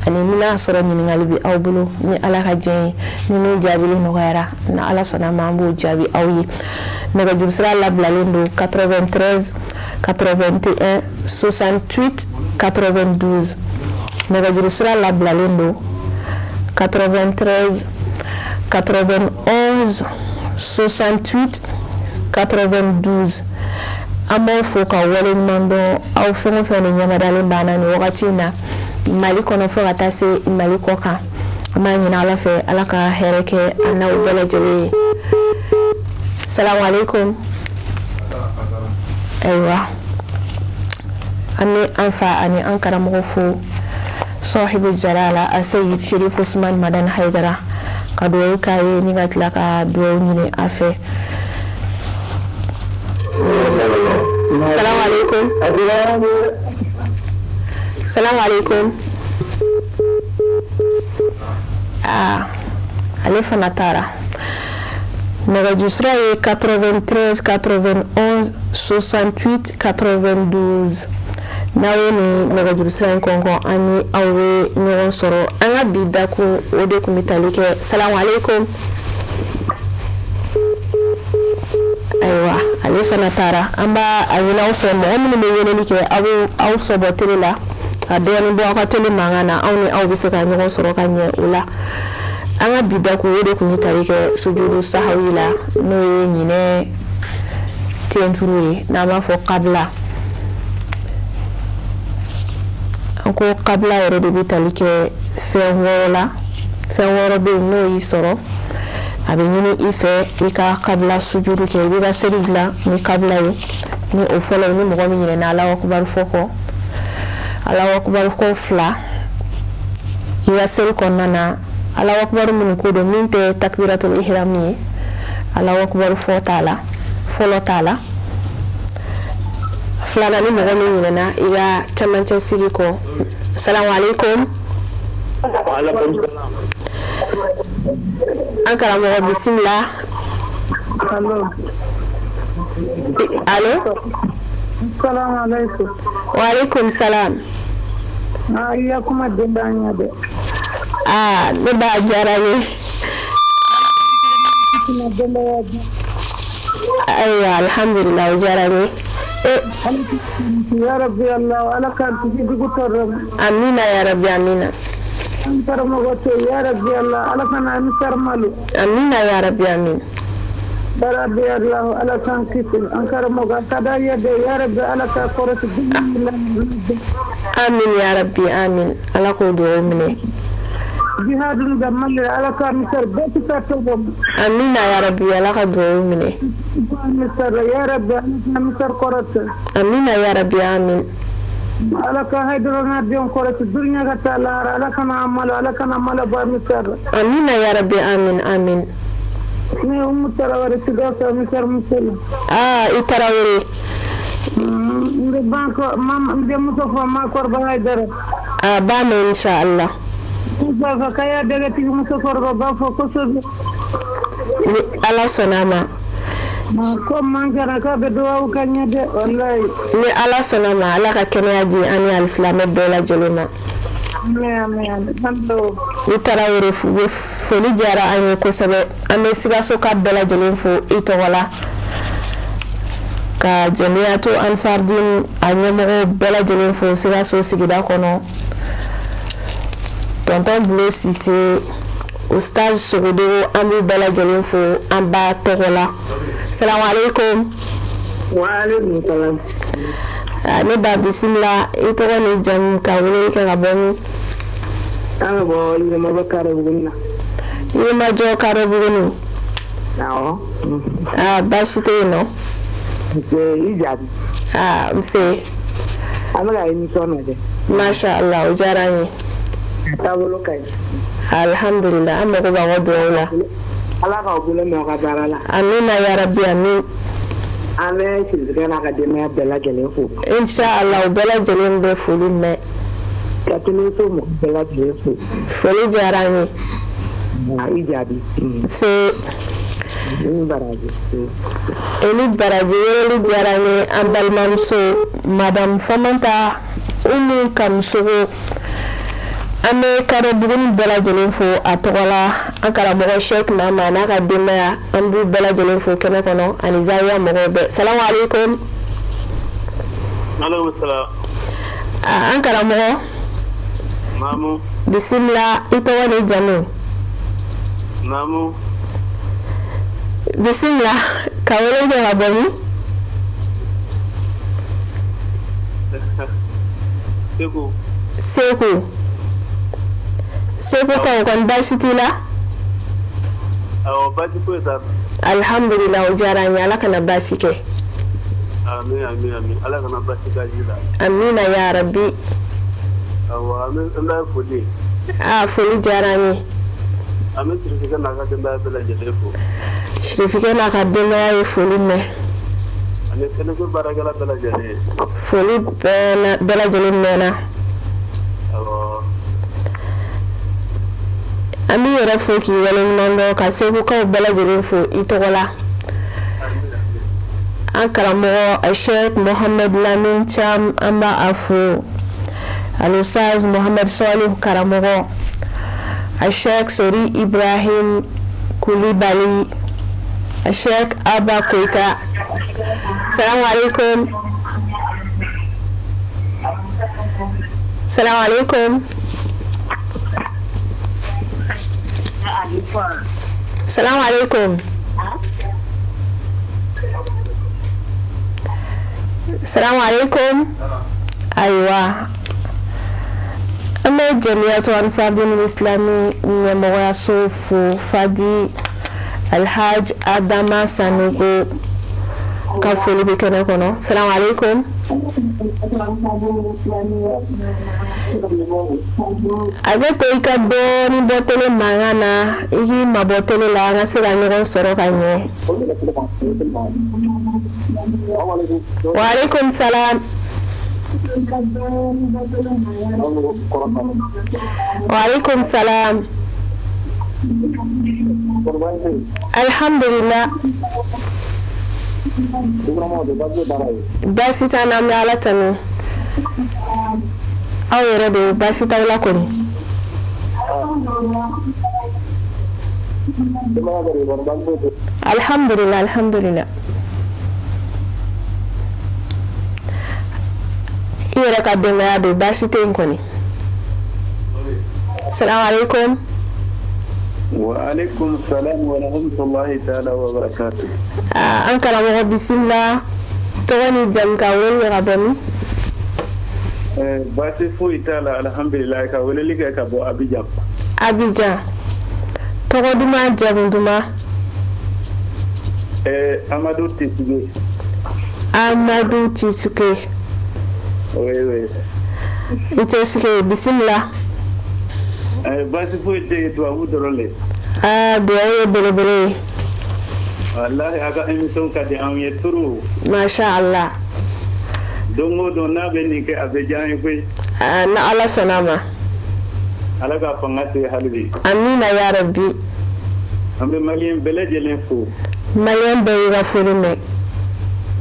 ani ni n'a sɔrɔ ɲininkali bɛ aw bolo. Ni Ala ka diɲɛ ye, ni min jaabili nɔgɔyara, ni Ala sɔnna ma, an b'o jaabi aw ye. Nɛgɛjuru sira labilalen don: 93 81 68 92. Nɛgɛjuru sira labilalen don: 93 91 68 92. An b'aw fo ka waleɲuman dɔn, aw fɛn o fɛn de ɲɛmadalen b'an na nin wagati in na, Mali kɔnɔ fo ka taa se Mali kɔ kan. An b'a ɲini Ala fɛ, Ala ka hɛrɛ kɛ an n'aw bɛɛ lajɛlen ye. Salamu aleykum. Ayiwa, an bɛ an fa ani an karamɔgɔ fo, sɔhibu jalala Aseyid Sherif Usman Madani Hayidara, ka dugawu k'a ye ni ka tila ka dugawu ɲini a fɛ. Salamu aleykum. Salamu aleykum. Aa, ale fana taara. Nɛgɛjuru sira ye 93 91 68 92. N'aw ye nin nɛgɛjuru sira in kɔnkɔn, an ni aw bɛ ɲɔgɔn sɔrɔ. An ka bi dakun, o de tun bɛ tali kɛ. Salamu aleykum. Ayiwa, ale fana taara. An b'a a ɲini aw fɛ, mɔgɔ minnu bɛ weleli kɛ, aw bɛ aw sɔbɔ tele la ka dɔɔnin bɔ aw ka tele mankan na, aw ni aw bɛ se ka ɲɔgɔn sɔrɔ ka ɲɛ o la. An ka bi dakun, o de tun bɛ tali kɛ sujudu sahawi la, n'o ye ɲinɛ tenturu ye, n'an b'a fɔ kabila. An ko kabila yɛrɛ de bɛ tali kɛ fɛn wɔɔrɔ la. Fɛn wɔɔrɔ bɛ yen, n'o y'i sɔrɔ, a bɛ ɲini i fɛ i ka kabila sujudu kɛ, i b'i ka seli dilan ni kabila ye. Ni o fɔlɔ ye, ni mɔgɔ min ɲinɛna Alahu akubaru fɔ kɔ, Alahu akubaru ko fila i ka seli kɔnɔna na, Alahu akubaru minnu ko don, min tɛ takbiratul ihram ye, Alahu akubaru fɔ t'a la, fɔlɔ t'a la. Filanan, ni mɔgɔ min ɲinɛna i ka camancɛ sigi kɔ. Salamu aleykum. An karamɔgɔ, bisimila. Alo. Wa aleykum salam. I ya kuma den b'an ɲɛ dɛ. Aa, ne b'a diyara n ye. Ayiwa, alhamdulillah, o diyara n ye. Ya rabbi Allah, Ala k'an kisi jugu tɔɔrɔ ma. Amina ya rabbi, amina. An karamɔgɔ to, ya rabbi Allah, Ala kana an malo. Amina ya rabbi, amin. Ya rabbi Allah, Ala k'an kisi. An karamɔgɔ a ka d'an ye dɛ, ya rabbi, Ala k'a kɔrɔsi. Amin ya rabbi, amin. Ala k'o dugawu minɛ. Jihadul ga Mali, Ala ka misar bɛɛ kisa togo. Amina ya rabbi, Ala ka dugawu minɛ. Misar, ya rabbi, Ala ka misar kɔrɔta. Amina ya rabbi, amin. Ala ka haidara na den kɔrɔsi duniya ka taa lahara. Ala kana malo, Ala kana malo ba misar. Amina ya rabbi, amin, amin. Ne Umu Tarawele, Sikaso, misar muselu. Aa, i Tarawele. N bɛ banko n denmuso fɔ Makɔrɔba Haidara. A b'a mɛn insha Allah. N b'a fɔ k'a y'a dɛgɛtigi musokɔrɔba b'a fɔ kosɛbɛ. Ni Ala sɔnna a ma. Ko man kɛra k'a bɛ dugawu kɛ n ye dɛ, walayi. Ni Ala sɔnna a ma, Ala ka kɛnɛya di an ni alisilamɛ bɛɛ lajɛlen ma. I Tarawele, foli diyara an ye kosɛbɛ. An bɛ Sikasoka bɛɛ lajɛlen fo i tɔgɔ la, ka Jamiyatu Ansardin a ɲɛmɔgɔw bɛɛ lajɛlen fo Sikaso sigida kɔnɔ, Tonton Bulo Sise, Ustaz Sogodogo, an b'u bɛɛ lajɛlen fo an ba tɔgɔ la. Salamu aleykum. Waaleykum salam. Ne ba, bisimila. I tɔgɔ ni jamu, ka weleli kɛ ka bɔ min? An bɛ bɔ Yirimajɔ Karɛbuguni na. Yirimajɔ Karɛbuguni. Awɔ. Aa, baasi tɛ yen nɔ? Nse, i jaabi. Aa, nse. An bɛ ka émission lajɛ. Masha Allah, o diyara an ye. A taabolo ka ɲi. Alhamdulillah, an mago b'aw ka dugawu la. Ala k'aw bolo mɛn aw ka baara la. Amina ya rabbi, amin. An bɛ Sirifikɛ n'a ka denbaya bɛɛ lajɛlen fo. Insha Allah, u bɛɛ lajɛlen bɛ foli mɛn. Ka teleso mɔgɔ bɛɛ lajɛlen fo. Foli diyara an ye. I jaabi. Se. I baraji. I ni baraji. Weleli diyara n ye. An balimamuso Madame Famanta Umu Kamusogo, an bɛ Karɛbuguni bɛɛ lajɛlen fo a tɔgɔ la. An karamɔgɔ Sheikh Mama n'a ka denbaya, an b'u bɛɛ lajɛlen fo kɛnɛ kɔnɔ, ani Zawiya mɔgɔw bɛɛ. Salamu aleykum. Aleykum salaam. An karamɔgɔ. Naamu. Bisimila, i tɔgɔ ni jamu? Naamu. Bisimila, ka wele kɛ ka bɔ min? Segu. Segu. Segu kaw, kɔni baasi t'i la? Awɔ, baasi foyi t'a la. Alhamdulillah, o diyara an ye. Ala kana baasi kɛ. Amin, amin, amin. Ala kana baasi k'a ji la. Amina ya rabbi. Awɔ, an bɛ foli. Aa, foli diyara an ye. An bɛ Sirifikɛ n'a ka denbaya bɛɛ lajɛlen fo. Sirifikɛ n'a ka denbaya ye foli mɛn. Ani kɛnɛso baarakɛla bɛɛ lajɛlen. Foli bɛɛ lajɛlen mɛnna. Awɔ. An b'i yɛrɛ fo k'i waleɲuman dɔn, ka Segukaw bɛɛ lajɛlen fo i tɔgɔ la. An karamɔgɔ Sheikh Mohamed Lamin Cham, an b'a fo, Alustaz Mohamed Salihu karamɔgɔ, Sheikh Sori Ibrahim Kulibali, Sheikh Abba Koita. Salamu alaikum. Salamu alaikum. Salamu alaikum. Salamu alaikum. Ayiwa, an bɛ Jamiyatu Ansardin Islami ɲɛmɔgɔyaso fo. Fadi Alhaj Adama Sanogo ka foli bɛ kɛnɛ kɔnɔ. Salamu alaikum. A bɛ to i ka dɔɔnin bɔ télé mankan na, i k'i mabɔ télé la, an ka se ka ɲɔgɔn sɔrɔ ka ɲɛ. Waaleykum salam. Waaleykum salam. Alhamdulillah, baasi t'an na, an bɛ Ala tanu. Aw yɛrɛ don, baasi t'aw la kɔni? Alhamdulillah, alhamdulillah. yɛrɛ ka denbaya don, baasi tɛ yen kɔni. Salamu alaikum. Wa alaikum salam wa rahmatullahi ta'ala wa barakatuh. An karamɔgɔ, bisimila. Tɔgɔ ni jamu, ka wele ka bɔ min? Baasi foyi t'a la, alhamdulillah. Ka weleli kɛ ka bɔ Abidjan. Abidjan. Tɔgɔ duman, jamu duman? Amadu Tisuge. Amadu Tisuke. Oui, oui. I Tisuke, bisimila. Baasi foyi tɛ yen, tubabu dɔrɔn de. Aa, duwawu ye belebele ye. Wallahi, a ka émission ka di anw ye trop. Masha Allah. Don o don n'a bɛ nin kɛ, a bɛ diya an ye koyi. Aa, ni Ala sɔnna a ma. Ala ka fanga se hali bi. Amina ya rabbi. An bɛ maliyɛn bɛɛ lajɛlen fo. Maliyɛn bɛɛ y'i ka foli mɛn.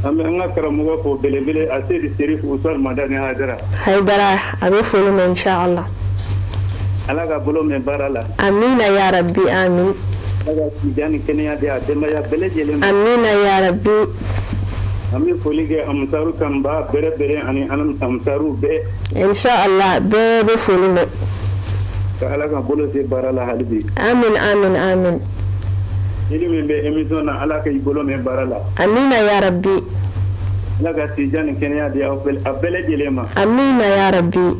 An bɛ an ka karamɔgɔ fo belebele, Aseyidi Serifu Usumani Madani Hayidara. Hayidara, a bɛ foli mɛn inshallah. Ala ka bolo mɛn baara la. Amina ya rabbi, amin. Ala ka sijan ni kɛnɛya di a denbaya bɛɛ lajɛlen ma. Amina ya rabbi. An bɛ foli kɛ Amusaru kanba bɛrɛ bɛrɛ ani Amusaru bɛɛ. Inshallah, bɛɛ bɛ foli mɛn. Ka Ala ka bolo se baara la hali bi. Amin, amin, amin. Ili min bɛ émission na, Ala k'i bolo mɛn baara la. Amina ya rabbi. Ala ka sijan ni kɛnɛya di aw a bɛɛ lajɛlen ma. Amina ya rabbi.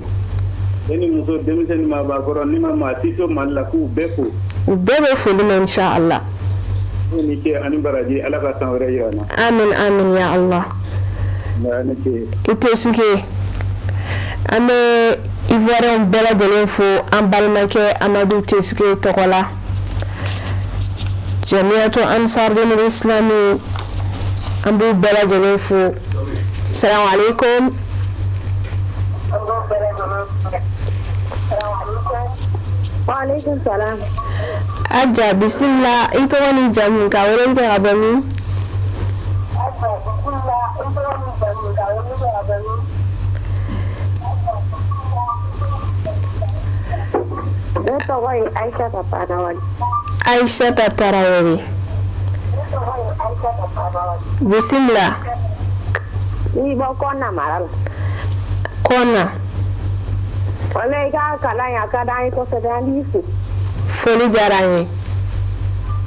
E ni muso, denmisɛnnin, maabakɔrɔ, ni ma maa si to Mali la, k'u bɛɛ fo. U bɛɛ bɛ foli mɛn inshallah. Aw ni ce ani baraji, Ala ka san wɛrɛ yira an na. Amin, amin ya Allah. Ni ce. I tɛ suke. An bɛ Ivoirien bɛɛ lajɛlen fo an balimakɛ Amadu Tesuke tɔgɔ la. Jamiyatu Ansar Islami, an b'u bɛɛ lajɛlen fo. Salamu alaikum. Waaleykum salam. Aja, bisimila. I tɔgɔ ni jamu, ka weleli kɛ ka bɔ min? Ne tɔgɔ ye Aïssata Tarawele. Aïssata Tarawele, bisimila. N'i bɔ Kɔna mara la. Kɔna. Wala i ka kalan in, a ka d'an ye kosɛbɛ, an b'i fo. Foli diyara an ye.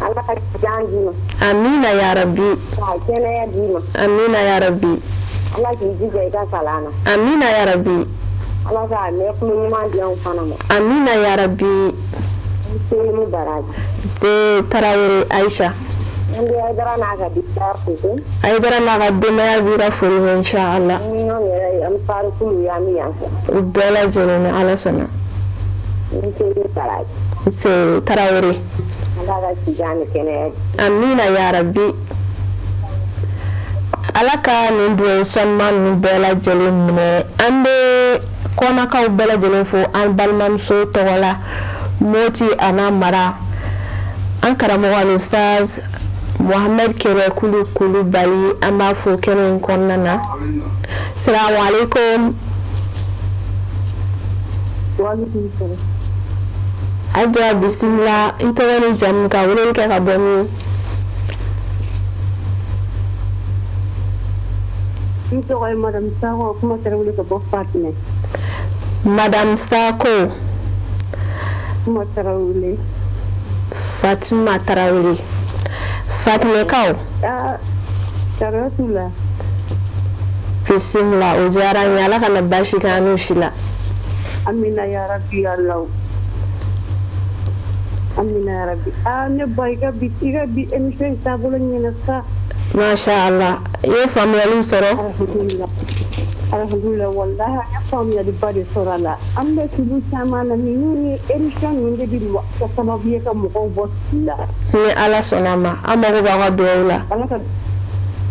Ala ka jan d'i ma. Amina ya rabbi. Ka kɛnɛya d'i ma. Amina ya rabbi. Ala k'i jija i ka kalan na. Amina ya rabbi. Ala ka mɛn kulo ɲuman di anw fana ma. Amina ya rabbi. Se ni baraji. Se Tarawele Aïcha. An bɛ Hayidara n'a ka denbaya fo. Hayidara n'a ka denbaya b'i ka foli mɛn inshallah. Ni anw yɛrɛ ye an farikolo ye, an bɛ yan fɛ. U bɛɛ lajɛlen, ni Ala sɔnna. Ni ce ni baraji. Se Tarawele. Ala ka sijan ni kɛnɛya di. Amina ya rabbi. Ala ka nin dugawu sanuman ninnu bɛɛ lajɛlen minɛ. An bɛ kɔnakaw bɛɛ lajɛlen fo an balimamuso tɔgɔ la, Moti a n'a mara. An karamɔgɔ alustaz Mohamed Kɛrɛ Kulu Kulubali, an b'a fo kɛnɛ in kɔnɔna na. Salamu alaikum. Waaleykum salam. Aja, bisimila. I tɔgɔ ni jamu, ka weleli kɛ ka bɔ min? N tɔgɔ ye Madame Sakɔ, kuma Tarawele, ka bɔ Fatinɛ. Madame Sako. Kuma Tarawele. Fatima Tarawele, Fatinɛkaw. Aa, tɔɔrɔ t'u la. Bisimila, o diyara n ye. Ala kana baasi kɛ an n'u si la. Amina ya rabbi ya Allah. Amina ya rabbi. Aa, ne ba, i ka bi émission in taabolo ɲɛna sa. Masha Allah, i ye faamuyaliw sɔrɔ. Alhamdulillah. Alhamdulillah, wallahi an ye faamuyaliba de sɔrɔ a la. An bɛ tulu caman na, ninnu ni émission ninnu de bɛ kɛ sababu ye ka mɔgɔw bɔ fili la. Ni Ala sɔnna a ma, an mago b'aw ka dugawu la.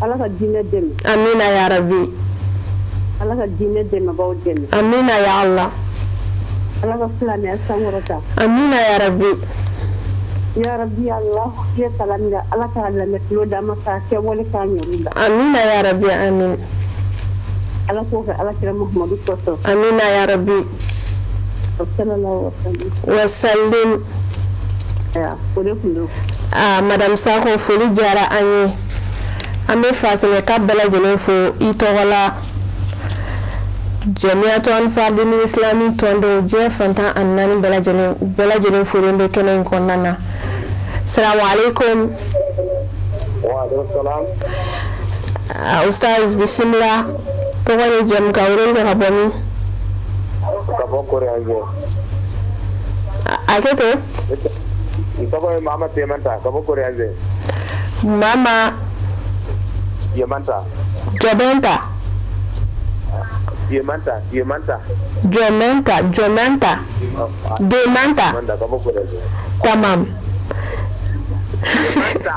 Ala ka diinɛ dɛmɛ. Amina ya rabbi. Ala ka diinɛ dɛmɛbaw dɛmɛ. Amina ya Allah. Ala ka silamɛya sankɔrɔta. Amina ya rabbi. Ya rabbi Allah, i ye kalan min kɛ, Ala k'a lamɛn tulo d'an ma k'a kɛwale k'a ɲɛ la. Amina ya rabbi, amin. Ala k'o kɛ Ala kira Muhamadu kosɔn. Amina ya rabbi. Sallallahu alaihi wasallim. Wa o de tun don. Ah, Madame Sakho, foli diyara an ye. An bɛ Fatimɛ ka bɛɛ lajɛlen fo i tɔgɔ la. Jamiyatu Ansardini Islami tɔndenw diɲɛ fan 14 bɛɛ lajɛlen folen bɛ kɛnɛ in kɔnɔna na. Salamu alaikum. Wa alaikum salam. Ustaz, bisimila. Tɔgɔ ni jamu, ka weleli kɛ ka bɔ min? Ka bɔ Kɔrɔyanjɛ. A kɛ to. N tɔgɔ ye Mama Yemanta, ka bɔ Kɔrɔyanjɛ. Mama Yemanta. Jɔbɛnta. Yemanta, Yemanta. Jɔmɛnta, Jɔmɛnta. Demanta. Yemanta, ka bɔ Kɔrɔyanjɛ. Tamam. Yemanta.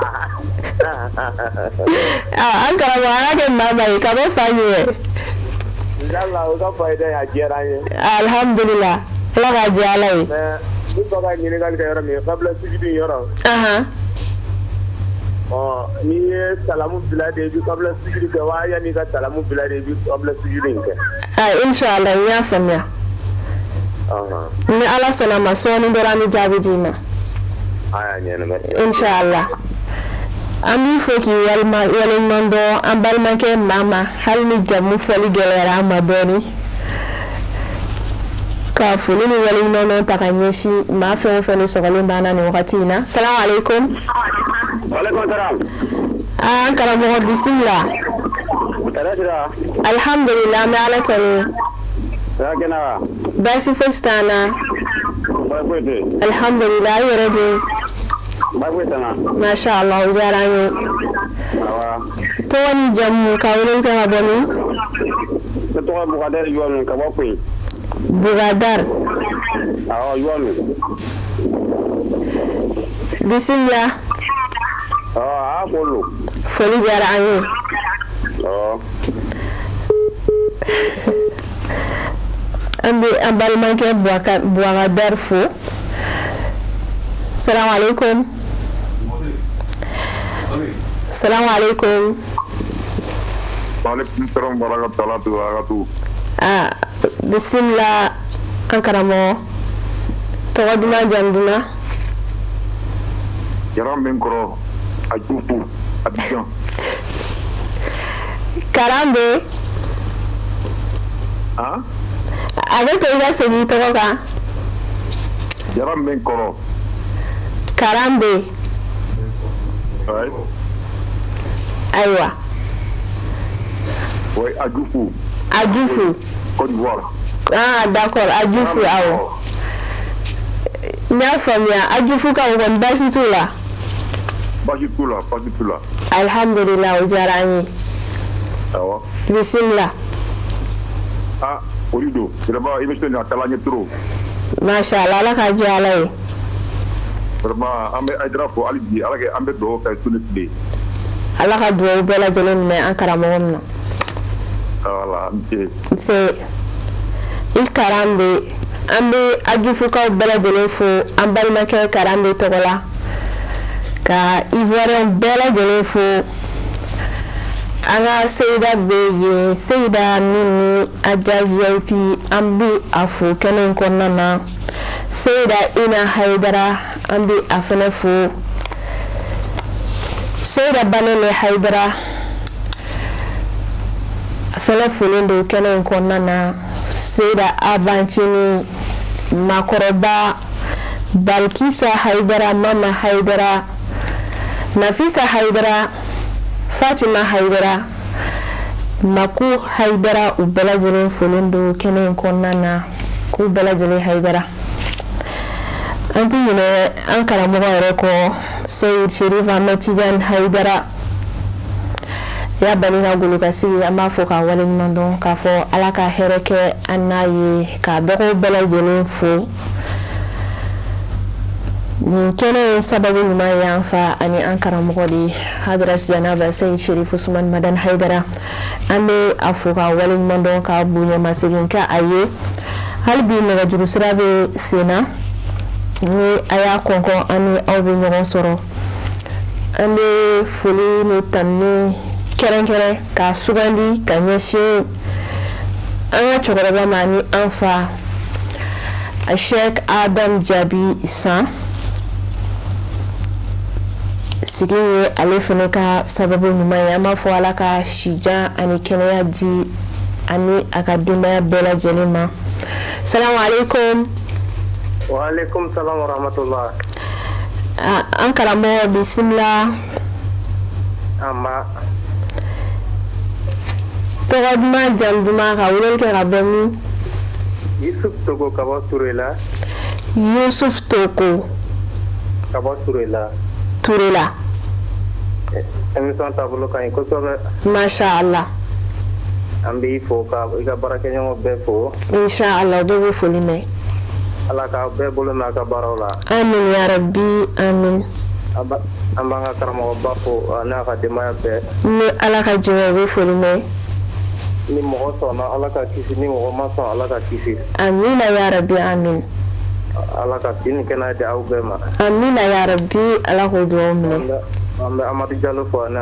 Ah, an karamɔgɔ, an ka kɛ Mama ye ka bɔ fan jumɛn? Inshallah, o ka fayida ye, a diyara an ye. Alhamdulillah. Ala k'a diya Ala ye. Mais n fa ka ɲininkali kɛ yɔrɔ min, kabila sujudi yɔrɔ. Ɔ, n'i ye salamu bila de, i bɛ kabila sujudi kɛ wa, yanni i ka salamu bila de, i bɛ kabila sujudi in kɛ? Ah, inshallah, n y'a faamuya. Ni Ala sɔnna ma, sɔɔni dɔrɔn an bɛ jaabi d'i ma. Aya, ɲɛnama. Inshallah. An b'i fo k'i walima waleɲuman dɔn, an balimakɛ Mama, hali ni jamu fɔli gɛlɛyara an ma dɔɔni. Ka foli ni waleɲuman dɔn ta ka ɲɛsin maa fɛn o fɛn ni sɔgɔlen b'an na nin wagati in na. Salamu aleykum. Aleykum salam. An karamɔgɔ, bisimila. Tɛrɛ sira. Alhamdulillah, an bɛ Ala tanu. Sira kɛnɛ wa? Baasi fosi t'an na. Baasi foyi tɛ yen. Alhamdulillah, i yɛrɛ dun? Baasi foyi t'an na. Masha Allah, o diyara an ye. Awa. Tɔgɔ ni jamu, ka weleli kɛ ka bɔ min? Ne tɔgɔ ye Bukadari Yuwanu, ka bɔ Koyi. Bugadar. Awɔ, Yuwanu. Bisimila. Ɔ, a foli. Foli diyara an ye. Ɔ. An bɛ an balimakɛ Buwagadar fo. Salamu aleykum. Salamu aleykum. Waaleykum salam wa rahmatullahi wa barakatuh. Ah, bisimila, an karamɔgɔ. Tɔgɔ duman, jamu duman? Jaran bɛ n kɔrɔ a Jufu, Abidjan. Karan bɛ? Han? A bɛ to, i ka segin i tɔgɔ kan. Jaran bɛ n kɔrɔ. Karan bɛ. Ouais. Ayiwa. Oui, a Jufu. A Jufu. Côte d'Ivoire. Ah, d'accord, a Jufu, awɔ. N y'a faamuya, a Jufu ka o kɔni, baasi t'u la? Baasi t'u la, baasi t'u la. Alhamdulillah, o diyara an ye. Awɔ. Bisimila. Ah, foli don. Vraiment, émission nin a taara ɲɛ trop. Masha Allah, Ala k'a diya Ala ye. Vraiment, an bɛ Hayidara fo hali bi, Ala kɛ an bɛ dugawu kɛ su ni tile. Ala ka dugawu bɛɛ lajɛlen minɛ an karamɔgɔ min na. Voilà, n ce. Nse, i Karan bɛ. An bɛ ajufukaw bɛɛ lajɛlen fo an balimakɛ Karan bɛ tɔgɔ la, ka Ivoirien bɛɛ lajɛlen fo. An ka Seyida bɛ yen, Seyida min ni Aja VIP, an bɛ a fo kɛnɛ in kɔnɔna na. Seyida Ina Hayidara, an bɛ a fɛnɛ fo. Seyida Banele Hayidara, a fɛnɛ folen don kɛnɛ in kɔnɔna na. Seyida Abancini, makɔrɔba Balkisa Hayidara, Mama Hayidara, Nafisa Hayidara, Fatima Hayidara, Maku Hayidara, u bɛɛ lajɛlen folen don kɛnɛ in kɔnɔna na, k'u bɛɛ lajɛlen Hayidara. An tɛ ɲinɛ an karamɔgɔ yɛrɛ kɔ, Seyid Sherif Ahmed Tidiane Hayidara ya bani ka golo ka sigi. An b'a fɔ k'a waleɲuman dɔn, k'a fɔ Ala ka hɛrɛ kɛ an n'a ye, k'a dɔgɔw bɛɛ lajɛlen fo. Nin kɛnɛ ye sababu ɲuman ye an fa ani an karamɔgɔ de ye, Hadrat Janaba Seyid Sherif Usman Madan Hayidara. An bɛ a fo k'a waleɲuman dɔn, k'a bonyamasegin kɛ a ye. Hali bi nɛgɛjuru sira bɛ sen na, ni a y'a kɔnkɔn, an ni aw bɛ ɲɔgɔn sɔrɔ. An bɛ foli ni tanuni kɛrɛnkɛrɛn k'a sugandi ka ɲɛsin an ka cɛkɔrɔba ma ni an fa Sheikh Adam Jaabi San. Sigi ye ale fana ka sababu ɲuman ye. An b'a fɔ Ala ka sijan ani kɛnɛya di. ani a ka denbaya bɛɛ lajɛlen ma. Salamu aleykum. Wa aleykum salam wa rahmatullah. An karamɔgɔ, bisimila. Anba. Tɔgɔ duman, jamu duman, ka weleli kɛ ka bɔ min? Yusuf Togo ka bɔ Turela. Yusuf Togo. Ka bɔ Turela. Turela. Émission taabolo ka ɲi kosɛbɛ. Masha Allah. An b'i fo ka i ka baarakɛɲɔgɔn bɛɛ fo. Insha Allah, bɛɛ bɛ foli mɛn. Ala k'aw bɛɛ bolo mɛn a ka baaraw la. Amin ya rabbi, amin. An b'an ka karamɔgɔba fo a n'a ka denbaya bɛɛ. Ni Ala ka jɛn, u bɛ foli mɛn. Ni mɔgɔ sɔnna, Ala ka kisi, ni mɔgɔ ma sɔn, Ala ka kisi. Amina ya rabbi, amin. Ala ka si ni kɛnɛya di aw bɛɛ ma. Amina ya rabbi, Ala k'o dugawu minɛ. An bɛ Amadu Jalo fo ani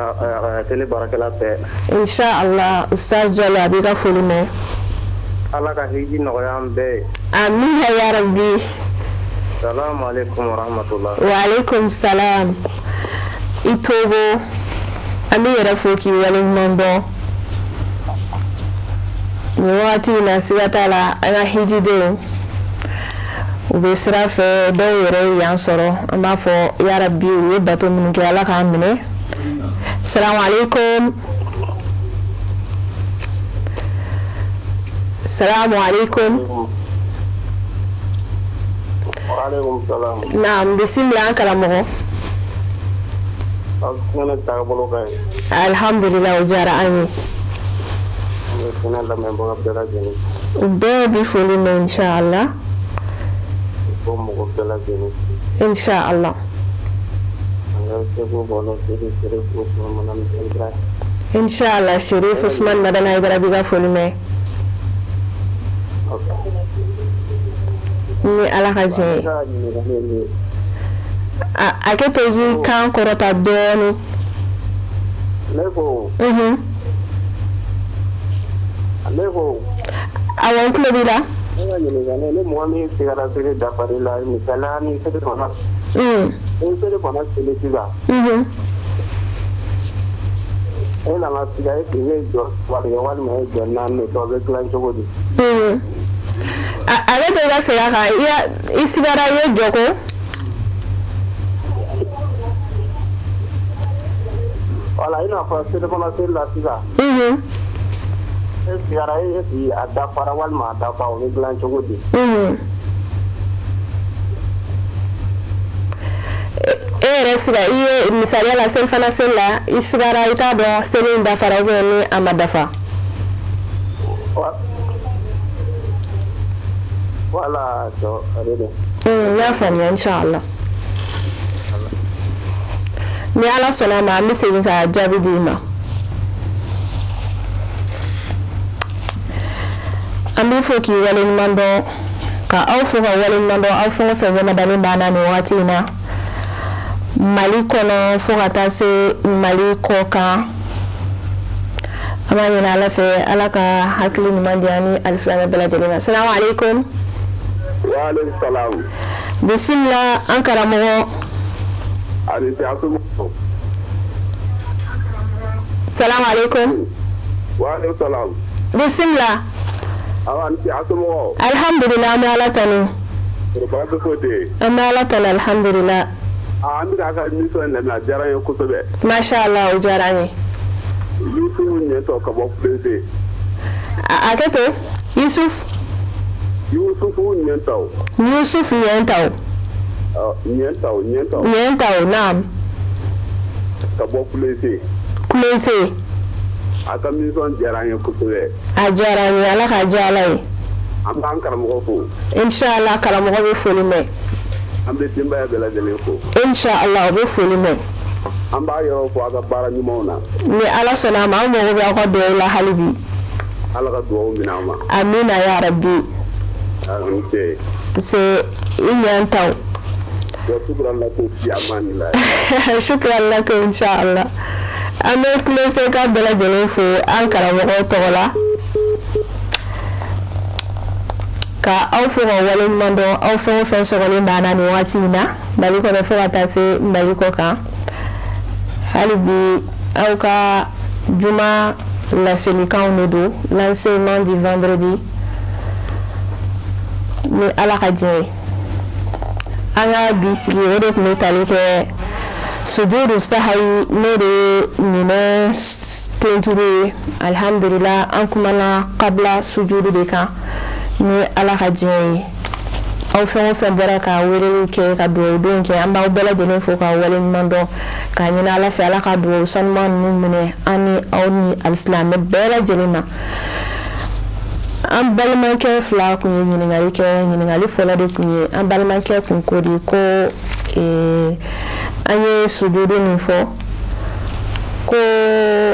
télé baarakɛla bɛɛ. Insha Allah, Ustaz Jalo a b'i ka foli mɛn. Ala ka hiji nɔgɔya an bɛɛ ye. Amina ya rabbi. Salamu aleykum wa rahmatullah. Wa aleykum salam. I Togo, an b'i yɛrɛ fo k'i waleɲuman dɔn. Nin wagati in na, siga t'a la, an ka hijidenw u bɛ sira fɛ, dɔw yɛrɛ ye yan sɔrɔ. An b'a fɔ yarabi, u ye bato minnu kɛ, Ala k'an minɛ. Salamu aleykum. Salamu aleykum. Naam, bisimila an karamɔgɔ. Alhamdulillah, o diyara an ye. U bɛɛ bi foli mɛn, inshallah. Inshallah. Inshallah, Sherif Usman Madani Haidara b'i ka foli mɛn. Ni Ala ka diɲɛ ye. A kɛ to k'i kan kɔrɔta dɔɔnin. Ne ko. Ne ko. Awɔ, n tulo b'i la. Ne ka ɲininkali, ni mɔgɔ min sigara seli dafali la, misaliya ni seli fana. Ni seli fana seli sisan. E nana siga e tun ye jɔ saba de kɛ walima e jɔ naani de kɛ, o bɛ dilan cogo di? A bɛ to i ka segin a kan, i sigara, i ye jɔ ko. Voilà, i n'a fɔ selifana seli la sisan. E sigara, e a dafara walima a dafa, o bɛ dilan cogo di? E yɛrɛ siga, i ye misaliya la, selifana seli la, i sigara, i t'a dɔn seli in dafara ou bien ni a ma dafa. Voilà, ale de. N y'a faamuya, inshallah. Ni Ala sɔnna a ma, an bɛ segin ka jaabi di i ma. An b'i fo k'i waleɲuman dɔn, ka aw fo ka waleɲuman dɔn, aw fɛn o fɛn ɲɛmadalen b'an na nin wagati in na Mali kɔnɔ fo ka taa se Mali kɔ kan. An b'a ɲini Ala fɛ, Ala ka hakili ɲuman di an ni alisilamɛ bɛɛ lajɛlen ma. Salamu aleykum. Wa aleykum salam. Bisimila an karamɔgɔ. Salamu aleykum. Wa aleykum salam. Bisimila. Alhamdulillah, an bɛ Ala tanu. An bɛ Ala tanu, alhamdulillah. An bɛ ka émission lamɛn, a diyara n ye kosɛbɛ. Masha Allah, o diyara an ye. Yusufu Ɲɛtɔ ka bɔ Kulese. A kɛ to Yusuf. Yusufu Ɲɛtaw. Yusuf Ɲɛtaw. Ɲɛtaw, Ɲɛtaw. Ɲɛtaw, naam. Ka bɔ Kulese. Kulese. A ka émission diyara an ye kosɛbɛ. A diyara an ye, Ala k'a diya Ala ye. An b'an karamɔgɔ fo. Inshallah, karamɔgɔ bɛ foli mɛn. An bɛ denbaya bɛɛ lajɛlen fo. Inshallah, u bɛ foli mɛn. An b'a yɔrɔ fo a ka baara ɲumanw na. Ni Ala sɔnna a ma, an mago bɛ aw ka dugawu la hali bi. Ala ka dugawu minɛ an ma. Amina ya rabbi. Ni ce. Nse, i ɲɛ taw. Wa shukran lakum fi amanillah. Shukran lakum, inshallah. An bɛ Kulese ka bɛɛ lajɛlen fo an karamɔgɔ tɔgɔ la. Ka aw fo ka waleɲuman dɔn, aw fɛn o fɛn sɔgɔlen b'an na nin wagati in na Mali kɔnɔ fo ka taa se Mali kɔ kan. Hali bi aw ka juma Laselikanw de don, l'enseignement du vendredi. Ni Ala ka diɲɛ ye, an ka bi sigi, o de tun bɛ tali kɛ sujudu sahayi, n'o de ye ɲinɛ tenturu ye. Alhamdulila, an kumana kabila sujudu de kan. Ni Ala ka diɲɛ ye, aw fɛn o fɛn bɔra ka weleliw kɛ, ka dugawu kɛ, an b'aw bɛɛ lajɛlen fo ka waleɲuman dɔn, k'a ɲini Ala fɛ, Ala ka dugawu sanuman ninnu minɛ an ni aw ni alisilamɛ bɛɛ lajɛlen ma. An balimakɛ fila kun ye ɲininkali kɛ. Ɲininkali fɔlɔ de kun ye, an balimakɛ kun ko de ko an ye sujudu min fɔ ko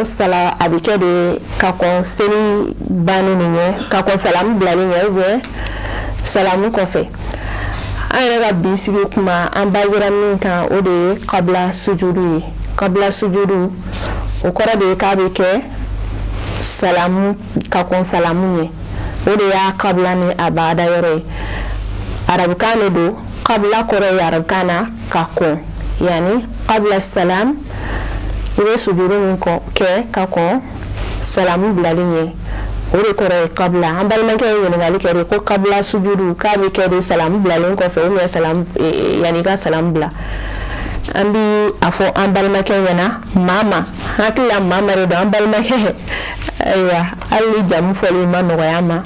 sala, a bɛ kɛ de ka kɔn seli banni nin ɲɛ, ka kɔn salamu bilali ɲɛ, ou bien salamu kɔfɛ. An yɛrɛ ka bi sigi kuma, an basera min kan, o de ye kabila sujudu ye. Kabila sujudu, o kɔrɔ de ye k'a bɛ kɛ salamu ka kɔn salamu ɲɛ. O de y'a kabila ni a baada yɔrɔ ye. Arabukan de don. Kabila kɔrɔ ye arabukan na ka kɔn, yani kabila salam, i bɛ sujudu min kɛ ka kɔn salamu bilali ɲɛ, o de kɔrɔ ye kabila. An balimakɛ ye ɲininkali kɛ de ko kabila sujudu, k'a bɛ kɛ de salamu bilalen kɔfɛ, ou bien salamu yanni i ka salamu bila. An bi a fɔ an balimakɛ ɲɛna, maa ma hakili la, maa ma de don, an balimakɛ. Ayiwa, hali ni jamu fɔli ma nɔgɔya ma,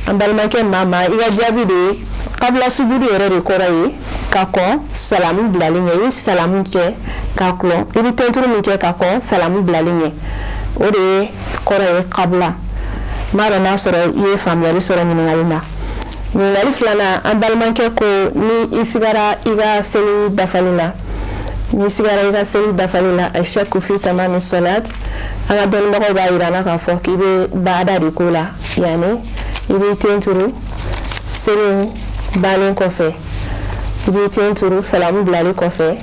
an balimakɛ maa ma, i ka jaabi de ye kabila sujudu yɛrɛ de kɔrɔ ye ka kɔn salamu bilali ɲɛ. I bɛ salamu kɛ ka kɔn, i bɛ tenturu min kɛ ka kɔn salamu bilali ɲɛ, o de ye kɔrɔ ye kabila. N b'a dɔn n'a sɔrɔ i ye faamuyali sɔrɔ ɲininkali la. Ɲininkali filanan, an balimakɛ ko ni i sigara i ka seli dafali la, n'i sigara i ka seli dafali la, ashakku fi tamami salat, an ka dɔnnibagaw b'a yira an na k'a fɔ k'i bɛ baada de ko la, yani i b'i ten turu seli bannen kɔfɛ, i b'i ten turu salamu bilali kɔfɛ,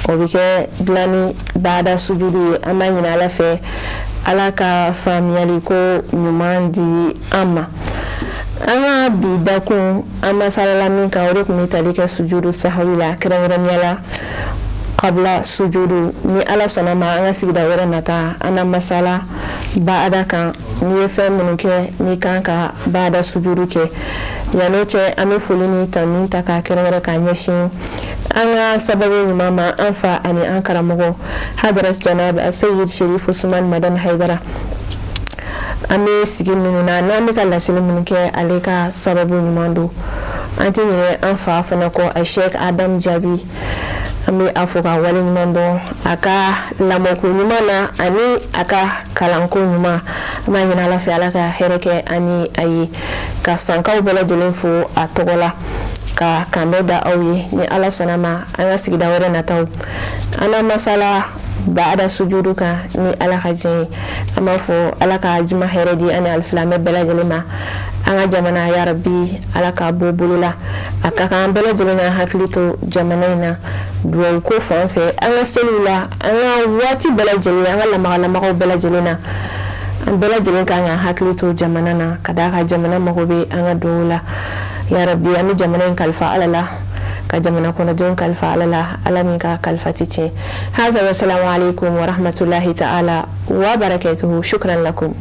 o bɛ kɛ dilan ni baada sujudu ye. An b'a ɲini Ala fɛ, Ala ka faamuyali ko ɲuman di an ma. An ka bi dakun, an masalala min kan, o de tun bɛ tali kɛ sujudu sahawi la, kɛrɛnkɛrɛnnenya la kabila sujudu. Ni Ala sɔnna ma, an ka sigida wɛrɛ nata, an na masala baada kan, n'i ye fɛn minnu kɛ n'i kan ka baada sujudu kɛ. Yan'o cɛ, an bɛ foli ni tanu ta k'a kɛrɛnkɛrɛn k'a ɲɛsin an ka sababu ɲuman ma, an fa ani an karamɔgɔ, Hadrat Janab Aseyid Sherif Usman Madani Haidara. An bɛ sigi minnu na, n'an bɛ ka laseli minnu kɛ, ale ka sababu ɲuman don. An tɛ ɲinɛ an fa fana kɔ, a Sheikh Adam Jaabi. An bɛ a fɔ ka wale ɲuman dɔn a ka lamɔko ɲuman na ani a ka kalanko ɲuman. An b'a ɲini Ala fɛ, Ala ka hɛrɛ kɛ ani a ye, ka sankaw bɛɛ lajɛlen fo a tɔgɔ la, ka kanbɛ da aw ye. Ni Ala sɔnna ma, an ka sigida wɛrɛ nataw, an na masala baada sujudu kan, ni Ala ka diɲɛ ye. An b'a fɔ Ala ka juma hɛrɛ di ani alisilamɛ bɛɛ lajɛlen ma. An ka jamana, yarabi, Ala k'a bɔ bolo la. A ka kan an bɛɛ lajɛlen ka hakili to jamana in na duwawu ko fan fɛ, an ka seliw la, an ka waati bɛɛ lajɛlen, an ka lamaga lamagaw bɛɛ lajɛlen na. An bɛɛ lajɛlen kan ka hakili to jamana na, ka d'a kan jamana mago bɛ an ka duwawu la. Yarabi, an bɛ jamana in kalifa Ala la, ka jamana kɔnɔdenw kalifa Ala la, Ala min ka kalifa tɛ tiɲɛ. Haza, wasalamu alaikum warahmatullahi ta'ala wa barakatuhu. Shukran lakum.